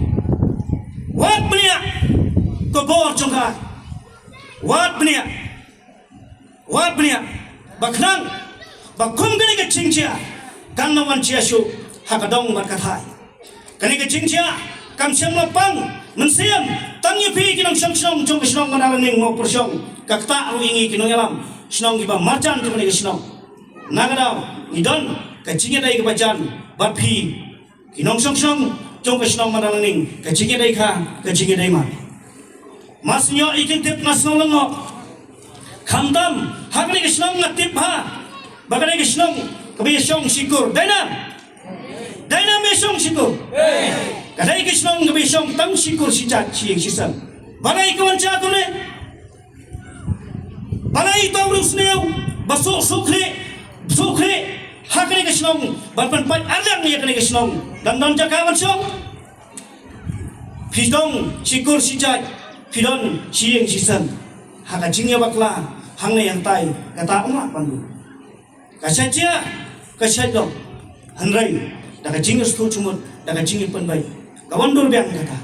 Wat bniah ka bor jong ka, wat bniah, wat bniah ba khnang ba kum kane ka jingjia kan nang wan jia shuh ha ka dong bad ka thaiñ. Kane ka jingjia kam shym la pang mynsiem tang ïa phi ki nongshong shnong jong ka shnong Mawlangning, Mawpyrshong, ka ktah ruh ïa ngi ki nongïalam shnong kiba marjan jong kane ka shnong. Na ka daw ngi don ka jingïadei kaba jan bad phi ki nongshong shnong jong ka shnong Mawlangning, ka jingïadei kha ka jingïadei ma. Mas nyo i kin tip nga sngew lyngngoh. Khamtam ha kane ka shnong nga tip ha ba kane ka shnong kaba ïa shong shikur. Dei na? Dei na me shong shikur? Ka dei ka shnong kaba ïa shong tang shikur shijait, shi ïing shi sem. Balei ka wan jia kumne? Balei ito ruh sniew ba suk suk khlieh, suk khlieh ha kane ka shnong ban pynpait arliang ïa kane ka shnong? Dang don jaka ban shong? Phi dong shikur shijait, phi don shi ïing shi sem ha ka jingïabakla hangne hangtai, kata um lah ban buh. Ka shait jia, ka shait long. Hynrei da ka jingïasngewthuh jingmut, da ka jingïapynbeit, ka wan dur biang kata.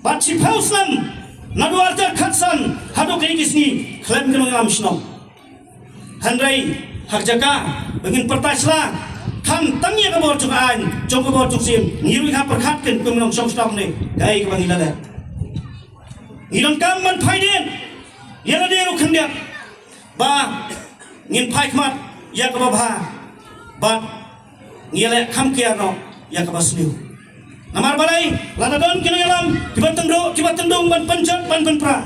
Bad shiphew snem naduh arhajar khatsan haduh kine ki sngi khlem ki nongïalam shnong. Hynrei ha ka jaka ba ngin pyrta sla khamtam ïa ka bor jong ka aiñ, jong ka bor jong ka siem, ngi ruh ngi hap pyrkhat kin kum ki nongshong shnong ne kaei kaba ngi la leh. Ngi donkam ban phai dien ïa lade ruh khyndiat ba ngin phai khmat ïa kaba bha bad ngi leh kham kiar noh ïa kaba sniew. Namar balei? Lada don ki nongïalam kiba tyngduh, kiba tyngdung ban pynjot ban pynpra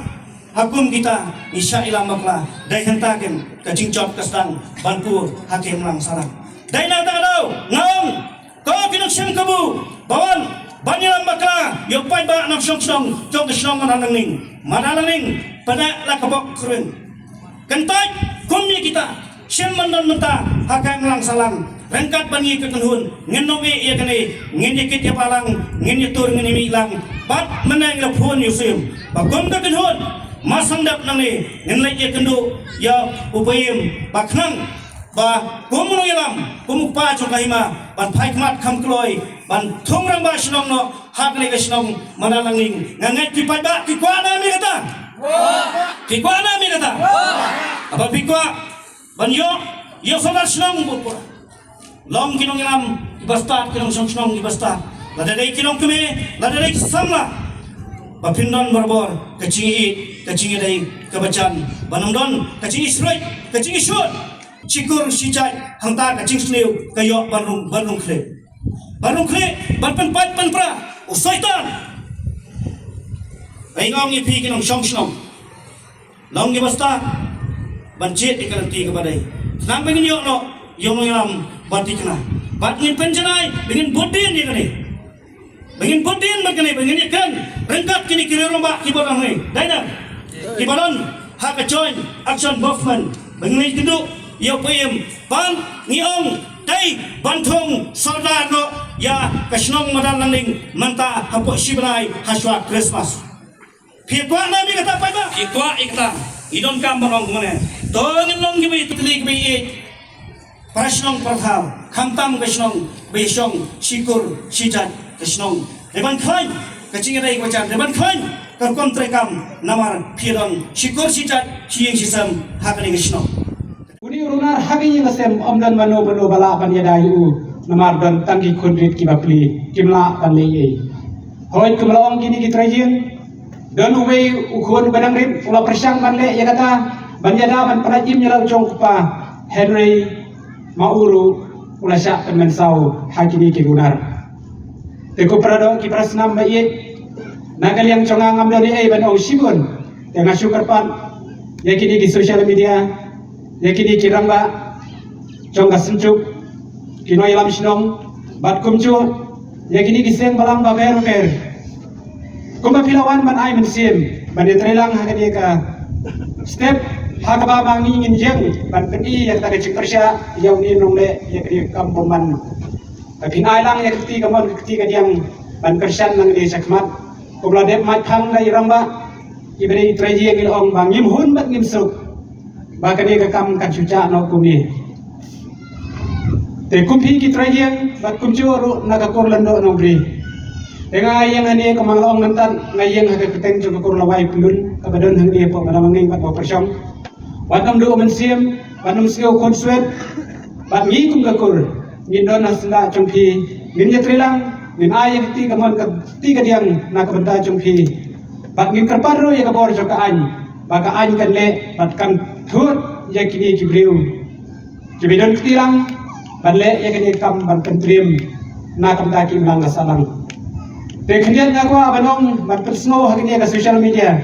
ha kum kita, ngi shah ïalam bakla. Dei hangta kin ka jingjop ka sdang ban pur ha ka imlang sahlang. Dei na kata ka daw nga ong, ko ki nongshong kabu ba wan ban ïalam bakla ïa u paidbah nongshong shnong jong ka shnong Madan Langning, Madan Langning, pyneh la ka bok kyrwin. Kyntait kum ïa kita, shim ban don mynta ha ka imlang sahlang. Ryngkat bad ngi ka kynhun ngin ym ïeh ïa kane, ngin ïakit ïabalang, ngin ïatur, ngin ïamih lang. Bad mynne ngi la phone ïa u Syiem ba kum ka kynhun, mar sdang dep nangne ngin leit ïakynduh ïa u Paiem ba khnang ba kum u nongïalam, kum u kpa jong ka hima, ban phai khmat kham kloi ban thung rangbah shnong noh ha kane ka shnong Madan Langning. Nga ngeit ki paidbah ki kwah ne em ïa kata? Ki kwah ne em ïa kata? Haba phi kwah ban ïoh ïa u sordar shnong, bad long ki nongïalam kiba stad, ki nongshong shnong kiba stad, lada dei ki nongkmie, lada dei ki samla, ba phin don barabor ka jingïeit, ka jingïadei kaba jan, ban ym don ka jingïasyrwit, ka jingïashun. Shikur shijait hangta ka jingsniew ka ïoh ban rung, ban rung khlieh, ban rung khlieh, ban pynpait pynpra. U Soitan, nga ong ïa phi ki nongshong shnong, long kiba stad ban jied ïa ka lynti kaba dei, khnang ba ngin ïoh noh ïa u nongïalam ba thikna. Bad ngin pynjanai ba ngin bud dien ïa kane, ba ngin bud dien bad kane, ba ngin ïakren ryngkat kine ki rangbah kiba don hangne, dei na, kiba don ha ka Joint Action Movement, ba ngin ïakynduh ïa u Paiem. Bad ngi ong dei ban thung sordar noh ïa ka shnong Madan Langning mynta hapoh shi bnai hashwa Christmas. Phi kwah ne em ïa kata paidbah? Phi kwah ïa kata? Ngi donkam ban ong kumne. To ngin long kiba ïeit, kiba ïeit para shnong para thaw, khamtam ka shnong ba ïashong shikur shijait, ka shnong Dei ban khlaiñ ka jingïadei ka ba jan, dei ban khlaiñ ka rukom treikam, namar phi don shi kur shi jait, shi ïing shi sem ha kane ka shnong. Une u runar ha ka ïing ka sem ym don mano mano ba lah ban ïada ïa u, namar don tang ki khun rit ki bapli, kim lah ban leh ei. Hooid, kumba la ong kine ki trai ïing, don uwei u khun ba dang rit u la pyrshang ban leh ïa kata, ban ïada ban pynlait im ïa la u jong u kpa, hynrei ma u ruh u la shah pynmynsaw ha kine ki runar. Te ko para doh ki para snam ba ïeit, na ka liang jong nga ngam don ei ei ban ong shibun. Te nga shu kyrpad ïa kine ki social media, ïa kine ki rangbah jong ka Synjuk, ki nongïalam shnong, bad kumjuh ïa kine ki seng balang bapher bapher. Kumba phi la wan ban ai mynsiem ban ïatreilang ha kane ka step ha kaba ma ngi ngin ïeng ban pyni ïa kata ka jingpyrshah ïa une u nongleh ïa kane ka kam bymman. Ba phin ai lang ïa ka kti kamon ka kti kadiang ban kyrshan nangne shakhmat. Kumba la dep mait phang da i rangbah, i ba dei i trai ïing, i la ong ba ngim hun bad ngim suk ba kane ka kam kan shu jah noh kumne. Te kum phi ki trai ïing bad kumjuh ruh na ka kur Lyngdoh Nongbri, te nga ïeng hangne kumba nga la ong mynta, nga ïeng ha ka kyrteng jong ka kur Lawai Pyllun kaba don hangne hapoh Madam Nangning bad Mawpyrshong. Wat nym duh mynsiem, wat nym sngew khunswet, bad ngi kum ka kur ngin don ha syndah jong phi, ngin ïatreilang, ngin ai ïa ka kti kamon ka kti kadiang na ka bynta jong phi. Bad ngin kyrpad ruh ïa ka bor jong ka aiñ, ba ka aiñ kan leh bad kan thut ïa kine ki briew kiba don kti lang ban leh ïa kane ka kam ban pyntriem na ka bynta ki imlang ka sahlang. Te khyndiat nga kwah ban ong ban pynsngew ha kane ka social media.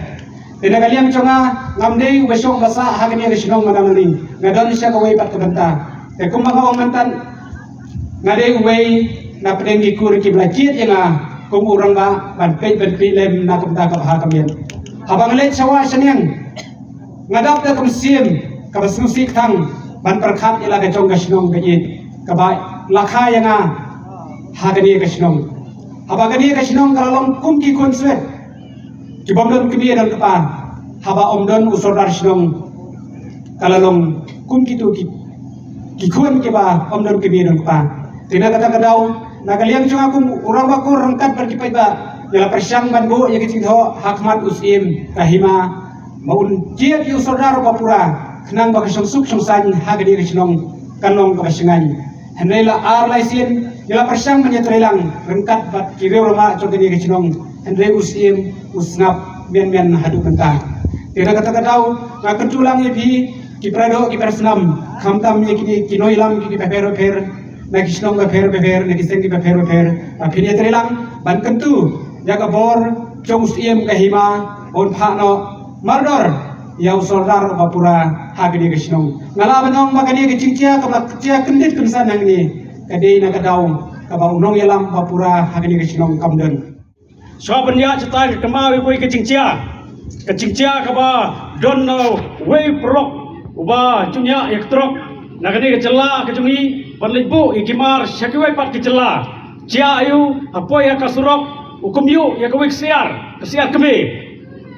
Te na ka liang jong nga, ngam dei uba shong ba sah ha kane ka shnong Madam Nangning, nga don sha kawei pat ka bynta. Te kumba nga ong mynta, nga dei uwei na pdeng ki kur kiba la jied ïa nga kum u rangbah ban peit ban peit lem na ka bynta ka bha ka miat. Haba nga leit sha wah sha niang, nga dap da ka mynsiem kaba sngewsih kthang ban pyrkhat ïa la ka jong ka shnong ka ïeit kaba la kha ïa nga ha kane ka shnong. Haba kane ka shnong ka la long kum ki khunswet ki bym don kmie don kpa, haba ym don u sordar shnong ka la long kum kitu ki, ki khun kiba ym don kmie don kpa. Te na kata ka daw, na ka liang jong nga kum u rangbah kur ryngkat bad ki paidbah, nga la pyrshang ban buh ïa ka jingthoh ha khmat u Syiem ka Hima, ba un jied ïa u sordar uba pura, khnang ba ka shongsuk shongsaiñ ha kane ka shnong kan long kaba shngaiñ. Hynrei la ar lai sien nga la pyrshang ban ïatreilang ryngkat bad ki riew rangbah jong kane ka shnong, hynrei u Syiem u sngap mian mian haduh mynta. Te na kata ka daw, nga kyntu lang ïa phi ki para doh ki para snam, khamtam ïa kine ki nongïalam ki bapher bapher, na ki shnong bapher bapher, na ki seng ki bapher bapher, ba phin ïatreilang ban kyntu ïa ka bor jong u Syiem ka Hima, ba un phah noh mardor ïa u sordar uba pura ha kane ka shnong. Nga lah ban ong ba kane ka jingjia kaba la jia kyndit kynsan hangne, ka dei na ka daw kaba u nongïalam uba pura ha kane ka shnong kam don. Shuwa ban ïaid shatai, nga kynmaw ïa kawei ka jingjia, ka jingjia kaba don na uwei u paralok uba ju ñiah ïa ka trok na kane ka jylla ka jong ngi ban leit buh ïa ki mar sha kiwei pat ki jylla. Jia aïu? Ha poi ha ka surok u kynmaw ïa kawei ka syiar, ka syiar kmie.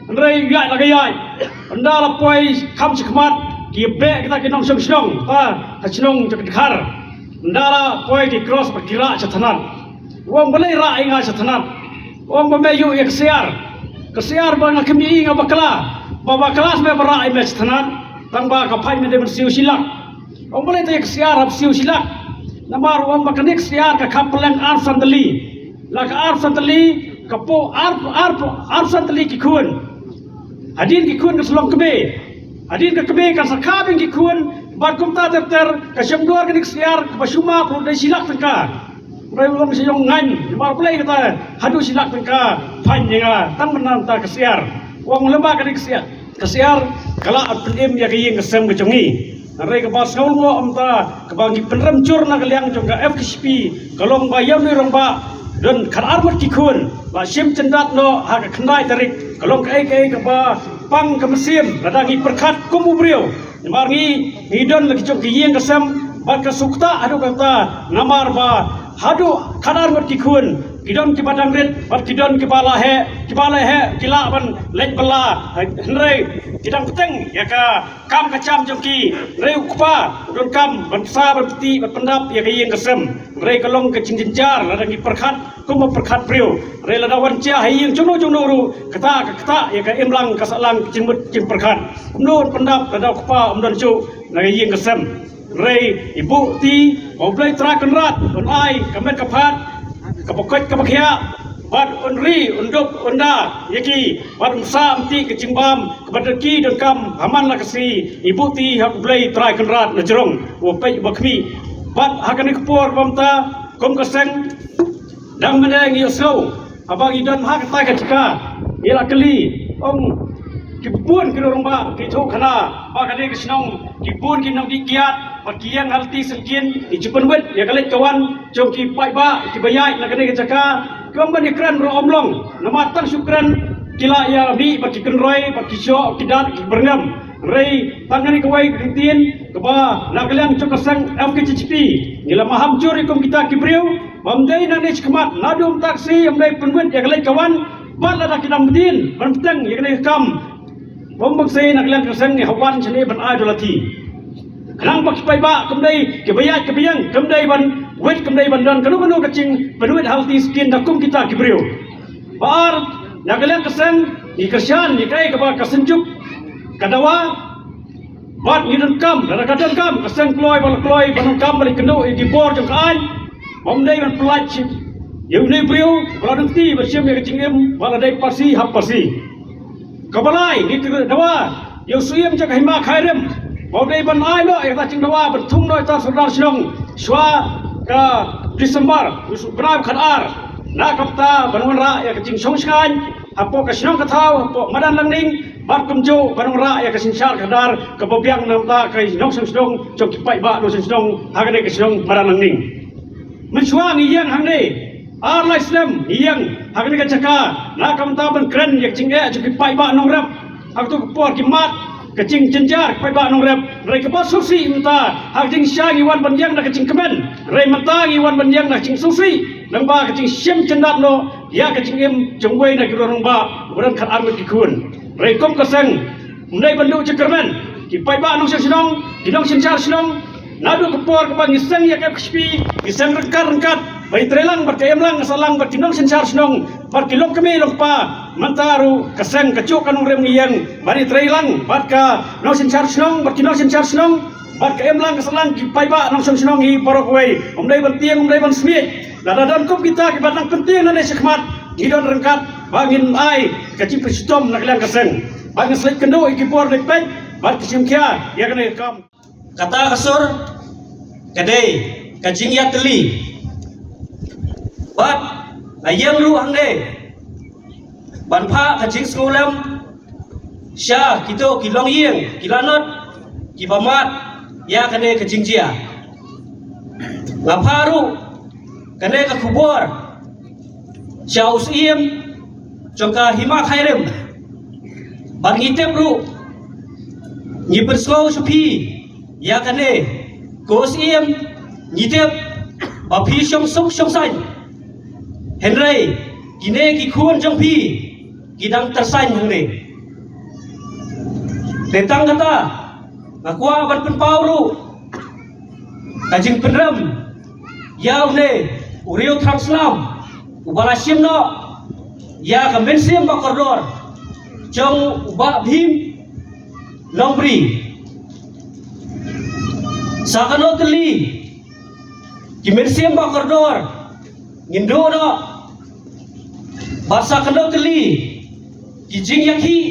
Hynrei ïaid la ka ïaid, ynda la poi kham shakhmat, ki beh kita ki nongshong shnong, ha, ha shnong jong ka Dkhar. Ynda la poi ki cross bad ki rah sha thanat. U ong balei rah ïa nga sha thanat? U ong ba me ïoh ïa ka syiar, ka syiar ba nga kynmaw ïa nga bakla, ba bakla me ba rah ïa me sha thanat. Tang ba ka phaid me dei ban siew shi lak. U ong balei te ka syiar hap siew shi lak? Namar u ong ba kane ka syiar ka kham pylleng arphew san tylli. La ka arphew san tylli, ka poi arphew, arphew, arphew san tylli ki khun. Hadien ki khun ka sa long kmie. Hadien ka kmie kan sa kha biang ki khun. Bad kumta ter ter ka shongdor kane ka syiar kaba shu map ruh dei shi lak tyngka. Hynrei u ong sha ïong ngaiñ, namar balei kata haduh shi lak tyngka phaid ïa nga tang mynta ka syiar. U ong lem bad kane ka syiar, ka syiar ka lah ban pynim ïa ka ïing ka sem ka jong ngi. Hynrei kaba sngewlyngngoh mynta kaba ngi pynrem jur na ka liang jong ka F K J P ka long ba ïa une u rangbah don khatar ngut ki khun, la shim jyndat noh ha ka khyndai tarik. Ka long kaei kaei kaba pang ka mynsiem lada ngi pyrkhat kum u briew. Namar ngi, ngi don la ki jong ka ïing ka sem bad ka sukta haduh katta, namar ba haduh khatar ngut ki khun, ki don kiba dang rit bad ki don kiba la heh, Ba la heh ki lah ban leit bylla, hynrei ki dang bteng ïa ka kam ka jam jong ki. Hynrei u kpa u donkam ban bsa ban bti ban pyndap ïa ka ïing ka sem. Hynrei ka long ka jingjynjar lada ngi pyrkhat kumba pyrkhat briew. Hynrei lada wan jia ha ïing jongno jongno ruh, kata ka ktah ïa ka imlang ka sahlang ka jingmut jingpyrkhat. Kumno ban pyndap lada u kpa um don shuh na ka ïing ka sem. Hynrei i buh ti ba U Blei Trai Kynrad un ai ka met ka phad, ka ba koit ka ba khiah, bad un ri un dup un da ïa ki, bad un sa umtih ka jingbam ka ba ki donkam ha man la ka sngi. I buh ti ha U Blei Trai Kynrad na jrong, u ba peit u ba khmih. Bad ha kane ka por ka ba mynta, kum ka seng, dang mynne ngi ïohsngew haba ngi don ha kata ka jaka, ngi la kylli, ong ki bun ki rangbah ki ïathuh khana ba kane ka shnong ki bun ki nongdih kiad, ba ki ïeng ha lynti syngkien, ki ju pynwit ïa ka leit ka wan jong ki paidbah ki ba ïaid na kane ka jaka. Ki ong ban ïakren ruh ym long, namar tang shu kren ki la ïa mih ba ki kynroi, ba ki shoh, ki dat, ki byrngem. Hynrei tang kane kawei ka ktien kaba na ka liang jong ka seng M K G G P ngi la maham jur ïa kum kita ki briew, ba ym dei nangne shakhmat, naduh mynta ka sngi ym dei pynwit ïa ka leit ka wan. Bad lada ki dang bteng ban bteng ïa kane ka kam, bym bang sei na ka liang ka seng ngi hap wan shane ban ai da lynti. Khnang ba ki paidbah kim dei ki ba ïaid ki ba ïeng, kim dei ban wit, kim dei ban don kano kano ka jingpynwit ha lynti syngkien da kum kita ki briew. Ba ar, na ka liang ka seng ngi kyrshan ïa kaei kaba ka Synjuk ka dawa. Bad ngi donkam, lada ka donkam ka seng kloi ba la kloi, ba donkam ba la kynduh ïa ki bor jong ka aiñ, ba ym dei ban pyllait ïa une u briew ba la dang kti ban shim ïa ka jingim ba la dei Parsi ha Parsi. Kaba lai, ngi kyrdawa ïa u Syiem jong ka Hima Khyrim ba u dei ban ai noh ïa kata ka jingdawa ban thung noh ïa uta u Sordar Shnong shuwa ka December, u bnai ba khatar. Na ka bynta ban wanrah ïa ka jingshong shngaiñ hapoh ka shnong ka thaw, hapoh madan Langning, bad kumjuh ban wanrah ïa ka synshar khadar kaba biang na ka bynta ka nongshong shnong jong ki paidbah nongshong shnong ha kane ka shnong madan Langning. Mynshuwa ngi ïeng hangne, ar lai snem ngi ïeng ha kane ka jaka na ka bynta ban kren ïa ka jingeh jong ki paidbah nongrep. Ha kato ka por ki mad ka jingjynjar ki paidbah nongrep. Hynrei kaba sngewsih mynta, ha ka jingshisha ngi wan ban ïeng da ka jingkmen, hynrei mynta ngi wan ban ïeng da ka jingsngewsih, lyngba ka jingshim jyndat noh ïa ka jingim jong uwei na ki rangbah uba don khatar ngut ki khun. Hynrei kum ka seng, ym dei ban duh jingkyrmen, ki paidbah nongshong shnong, ki nongsynshar shnong, naduh ka por kaba ngi seng ïa ka F K P, ngi seng ryngkat ryngkat ban ïatreilang bad ka imlang ka sahlang bad ki nongsynshar shnong bad ki longkmie longkpa. Mynta ruh ka seng kajuh ka nongrim ngi ïeng ban ïatreilang bad ka nongsynshar shnong, bad ki nongsynshar shnong, bad ka imlang ka sahlang ki paidbah nongshong shnong hi baroh kawei. Ym dei ban tieng, ym dei ban smiej. Lada don kum kita kiba dang pyntieng nangne shakhmat, ngi don ryngkat ba ngin ai ka jingpynshitom na ka liang ka seng, ba ngin sa leit kynduh ïa ki bor leit peit bad ki shim khia ïa kane ka kam. Kata ka sur ka dei ka jingïatylli. Bad nga ïeng ruh hangne ban phah ka jingsngewlem sha kito ki longïing, ki lanot, kiba mad ïa kane ka jingjia. Nga phah ruh kane ka khubor sha u Syiem jong ka Hima Khyrim. Bad ngi tip ruh, ngi pynsngew sha phi ïa kane, ko Syiem, ngi tip ba phi shong suk shong saiñ. Hynrei kine ki khun jong phi ki dang tyrsañ hangne. Te tang kata, nga kwah ban pynpaw ruh ka jingpynrem ïa une u riew thrang snam uba la shim noh ïa ka mynsiem ba kordor jong u Bah Bhim Nongbri. Sa kano tylli ki mynsiem ba kordor ngin duh noh, bad sa kano tylli ki jingïakhih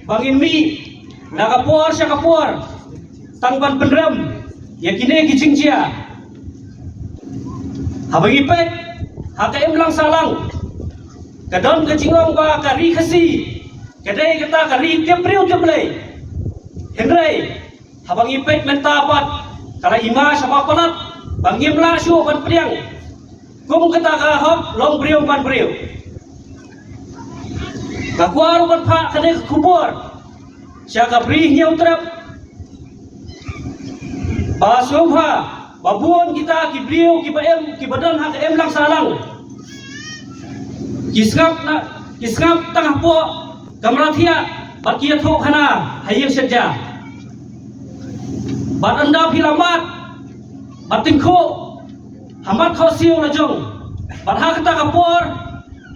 ba ngin mih na ka por sha ka por tang ban pynrem ïa kine ki jingjia. Haba ngi peit ha ka imlang sahlang, ka don ka jingong ba ka ri Khasi ka dei kata ka ri tip briew tip Blei. Hynrei haba ngi peit mynta pat, ka la i ma shaba palat ba ngim lah shuh ban pdiang kum kata ka hok long briew man briew. Nga kwah ruh ban phah kane ka khubor sha ka Bri Hynñiewtrep ba sngewbha ba bun kita ki briew kiba im, kiba don ha ka imlang sahlang, ki sngap na, Ki sngap tang hapoh kamra thiah bad ki ïathuh khana ha ïing shet ja. Bad ynda phi la mad bad tyngkhuh ha mat khohsiew la jong, bad ha kata ka por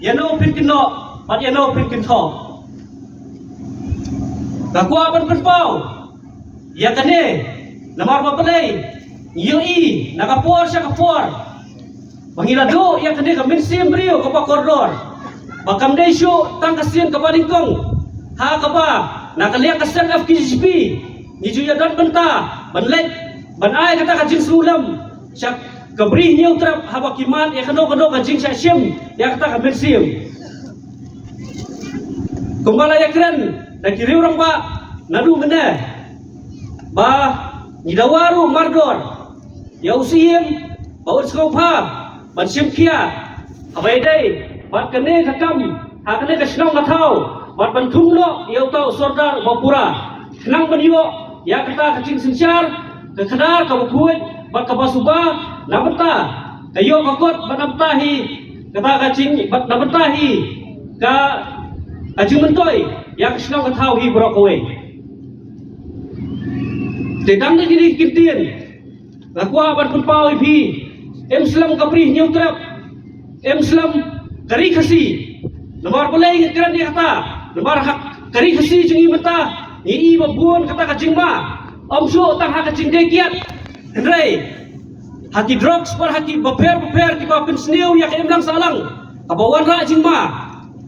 ïa no phin kynnoh bad ïa no phin kynthoh. Nga kwah ban pynpaw ïa kane namar ba balei ngi ïohi na ka por sha ka por ba ngi la duh ïa kane ka mynsiem briew kaba kordor, ba kam dei shuh tang ka sien kaba nyngkong ha kaba na ka liang ka seng F K J G P ngi ju ïa don bynta ban leit ban ai kata ka jingsngewlem sha ka Bri Hynñiewtrep haba ki mad ïa kano kano ka jingshah shim ïa kata ka mynsiem. Kumba la ïakren da ki riew rangbah naduh mynne ba ngi dawa ruh mardor ïa u Syiem ba un sngewbha ban shim khia haba ïadei bad kane ka kam ha kane ka shnong ka thaw, bad ban thung noh ïa uta u sordar uba pura khnang ban ïoh ïa kata ka jingsynshar ka khadar kaba khuid bad kaba suba na bynta ka ïoh ka kot bad na bynta hi kata ka jing bad na bynta hi ka ka jingmyntoi ïa ka shnong ka thaw hi baroh kawei. Te dang da kine ki ktien nga kwah ban pynpaw ïa phi, em slem ka Bri Hynñiewtrep, em slem ka Ri Khasi. Namar balei nga kren ïa kata? Namar ha ka Ri Khasi jong ngi mynta ngi i ba bun kata ka jingma, ym shuh tang ha ka jingdie kiad, hynrei ha ki drugs bad ha ki bapher bapher kiba pynsniew ïa ka imlang sahlang kaba wanrah jingma.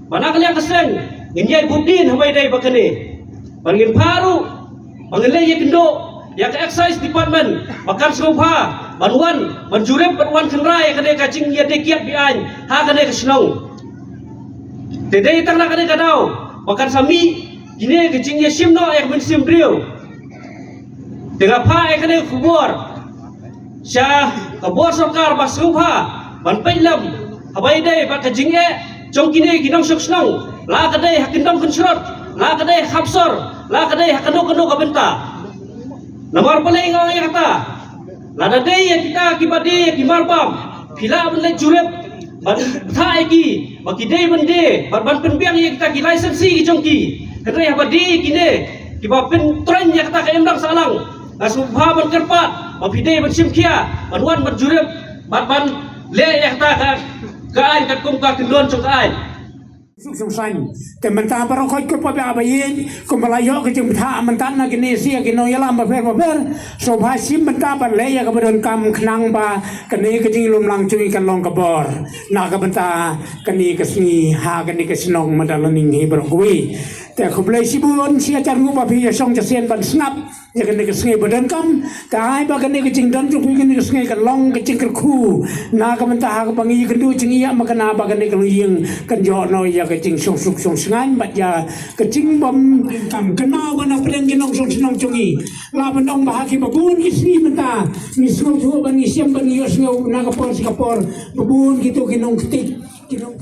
Ba na ka liang ka seng ngin ïai bud dien haba ïadei bad kane. Ba ngin phah ruh ba ngin leit ïakynduh ïa ka Excise Department ba kan sngewbha ban wan ban jurip ban wan khynra ïa kane ka jingïadie kiad be-aiñ ha kane ka shnong. Te dei tang na kane ka daw ba kan sa mih kine ka jingïashim noh ïa ka mynsiem briew. Te nga phah ïa kane ka khubor sha ka bor sorkar ba sngewbha ban peit lem haba ïadei bad ka jingeh jong kine ki nongshong shnong, la ka dei ha kyndong kynshrot, la ka dei ha khapsor, la ka dei ha kano kano ka bynta. Namar balei nga ong ïa kata? Lada dei ïa kita kiba die ïa ki marbam, phi lah ban leit jurip ban bthah ïa ki ba ki dei ban die bad ban pynbiang ïa kita ki license ki jong ki. Hynrei haba die ïa kine kiba pyntroiñ ïa kata ka imlang sahlang, nga sngewbha ban kyrpad ba phi dei ban shim khia ban wan ban jurip bad ban leh ïa kata ka, ka aiñ katkum ka kyndon jong ka aiñ. Suk suk sain. Te mynta baroh khoit ko pa ba ba ïeit kumba la ïoh ka jingbthah mynta na kine sha ki nongïalam bapher bapher. Sngewbha shim bynta ban leh ïa kaba donkam khnang ba kane ka jinglum lang jong ngi kan long ka bor na ka bynta kane ka sngi ha kane ka shnong mynta la ning hi baroh kawei. Te khublei shibun shi hajar nguh ba phi ïa shong ïa sien ban sngap ïa kane ka sngi ba donkam. Te ai ba kane ka jingdon jong phi kane ka sngi kan long ka jingkyrkhu na ka bynta ha kaba ngi ïakynduh jingïa ma kane ba kane ka longïing kan ïoh noh ïa ka jingshongsuk shongshngaiñ bad ïa ka jingbym donkam kane ba na pdeng ki nongshong shnong jong ngi. La ban ong ba ha kiba bun ki sngi mynta ngi sngewthuh ban ngi shem ban ngi ïohsngew na ka por sha ka por ba bun kito ki nongktieh ki nong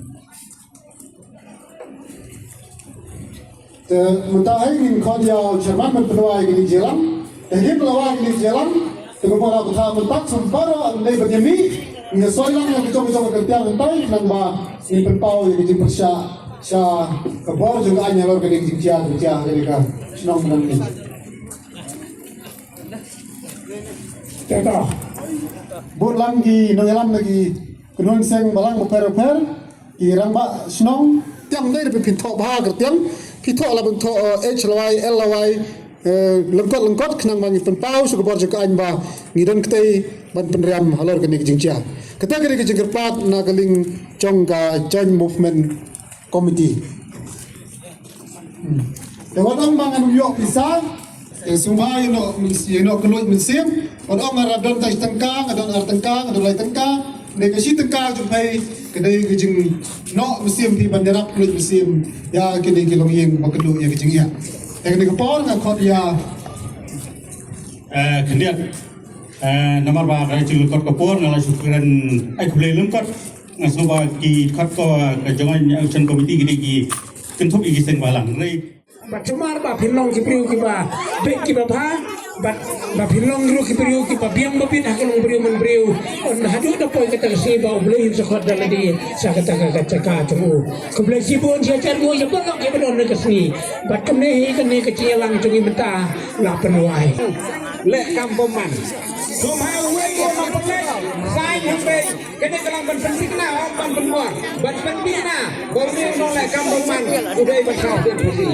Te mynta hi ngin khot ïa u chairman ban pynwai kine ki jingïalang. Te ngin pynwai kine ki jingïalang. Te mynta la bthah mynta sum baroh ym dei ban ïa mih. Ngin soi lang ïa ki jong ki jong ka kyntiang mynta nang ba ngin pynpaw ïa ki jingpyrshah sha ka bor jong ka aiñ halor kane ka jingjia jingjia kane ka shnong mynta. Te to. Bud lang ki nongïalam na ki kynhun seng balang bapher bapher. Ki rangbah shnong tiang dei da phi thoh bha kyrtiang phi thoh la ban thoh eh, H lawai L lawai eh, lyngkot lyngkot khnang ba ngi pynpaw sha ka bor jong ka aiñ ba ngi don ktei ban pynriam halor kane ka jingjia. Kata ka dei ka jingkyrpad na ka liang jong ka Joint Movement Committee. Te wat ong ba ngan ym ïoh pisa, te sngewbha ïa noh, ïa noh kylluid mynsiem. Wat ong nga don tai tyngka, nga don ar tyngka, nga don lai tyngka. Dei ka shi tyngka jong phi ka dei ka jingnoh mynsiem phi ban ïarap kylluid mynsiem ïa kine ki longïing ba kynduh ïa ka jingïa. Te kane ka por nga khot ïa, eh, khyndiat. Eh, namar ba ka jinglyngkot ka por nga la shu kren ai khublei lyngkot. Nga sngewbha ki khot ko ka Joint Action Committee kine ki kynthup ïa ki seng balang. Hynrei Ba sumar ba phin long ki briew kiba bit kiba bha. Bad ba phin long ruh ki briew kiba biang ba bit ha ka longbriew manbriew. Haduh da poi kata ka sngi ba U Blei un sa khot da lade sha kata ka jaka jong u. Khublei shibun, sha jar mo ïa baroh kiba don ha ka sngi. Bad kane hi kane ka jingïalang jong ngi mynta la pynwai. Leh kam bymman. Kumba uwei u nongpyllait, sign hynrei kane ka long ban pynthikna, ym ban pynbor. Ban pynthikna ba une u nongleh kam bymman u dei ban sah pynthikna.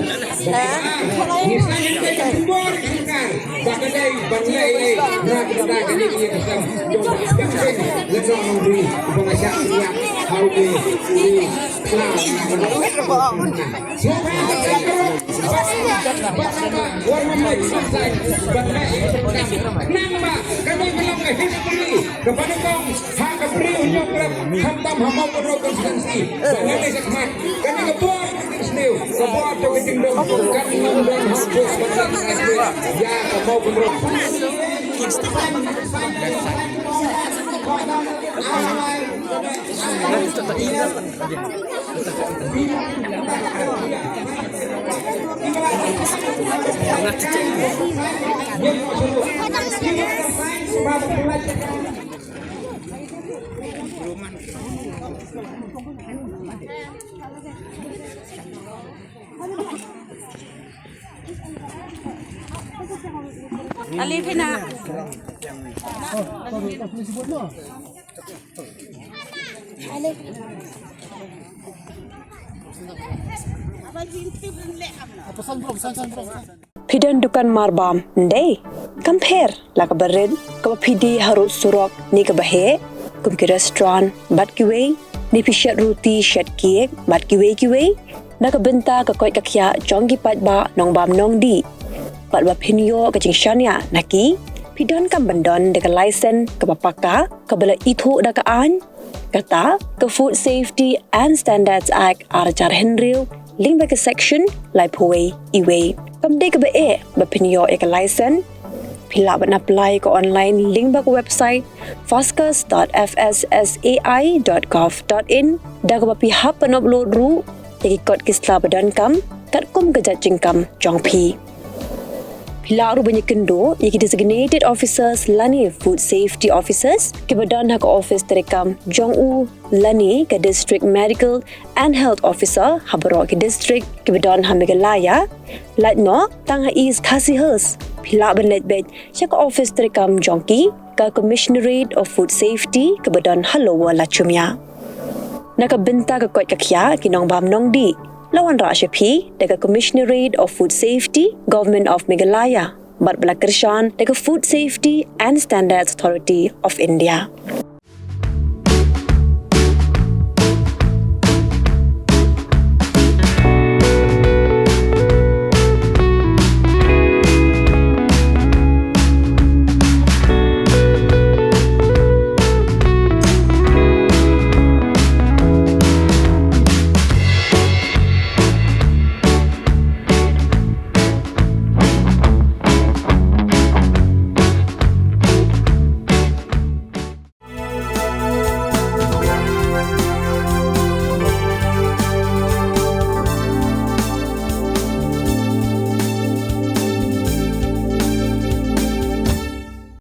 Ba ngi sign hynrei ban pynbor ïa ka sorkar ba ka dei ban leh ei ei na ka bynta kane ka ïing ka sem jong ka pynthikna. Ngi sngewbha nongri ba nga shah ïa ha une u khlaw. Nangba kane ka long ka history kaba nyngkong ha ka Bri u Hynñiewtrep, khamtam ha Mawkynrew constituency. Ba ngan ïa shakmat kane ka bor ka jingsniew, ka bor jong ka jingdum kan ym don ha u post ban ïa ka Mawkynrew. Ali pina. Phi don dukan marbam, ym dei? Kam pher la kaba rit, kaba phi die harud surok ne kaba heh, kum ki restaurant bad kiwei, ne phi shet ruti, shet cake bad kiwei kiwei, na ka bynta ka koit ka khiah jong ki paidbah nongbam nongdih. Bad ba phin ïoh ka jingshaniah na ki, phi donkam ban don da ka license kaba paka, kaba la ithuh da ka aiñ, kata ka Food Safety and Standards Act ar hajar hynriew lyngba ka section laiphew wei E wei. Kam dei kaba eh ba phin ïoh ïa ka license. Phi lah ban apply ka online lyngba ka website fascus dot F S S A I dot gov dot in, da kaba phi hap ban upload ruh ïa ki kot ki sla ba donkam katkum ka jait jingkam jong phi. Phi lah ruh ban ïakynduh ïa ki designated officers lane food safety officers kiba don ha ka office treikam jong u lane ka District Medical and Health Officer ha baroh ki district kiba don ha Meghalaya. Lait noh tang ha East Khasi Hills, phi lah ban leit beit sha ka office treikam jong ki, ka Commissionerate of Food Safety kaba don ha Lower Lachumia. Na ka bynta ka koit ka khiah ki nongbam nongdih, la wanrah sha phi da ka Commissionerate of Food Safety, Government of Meghalaya, bad ba la kyrshan da ka Food Safety and Standards Authority of India.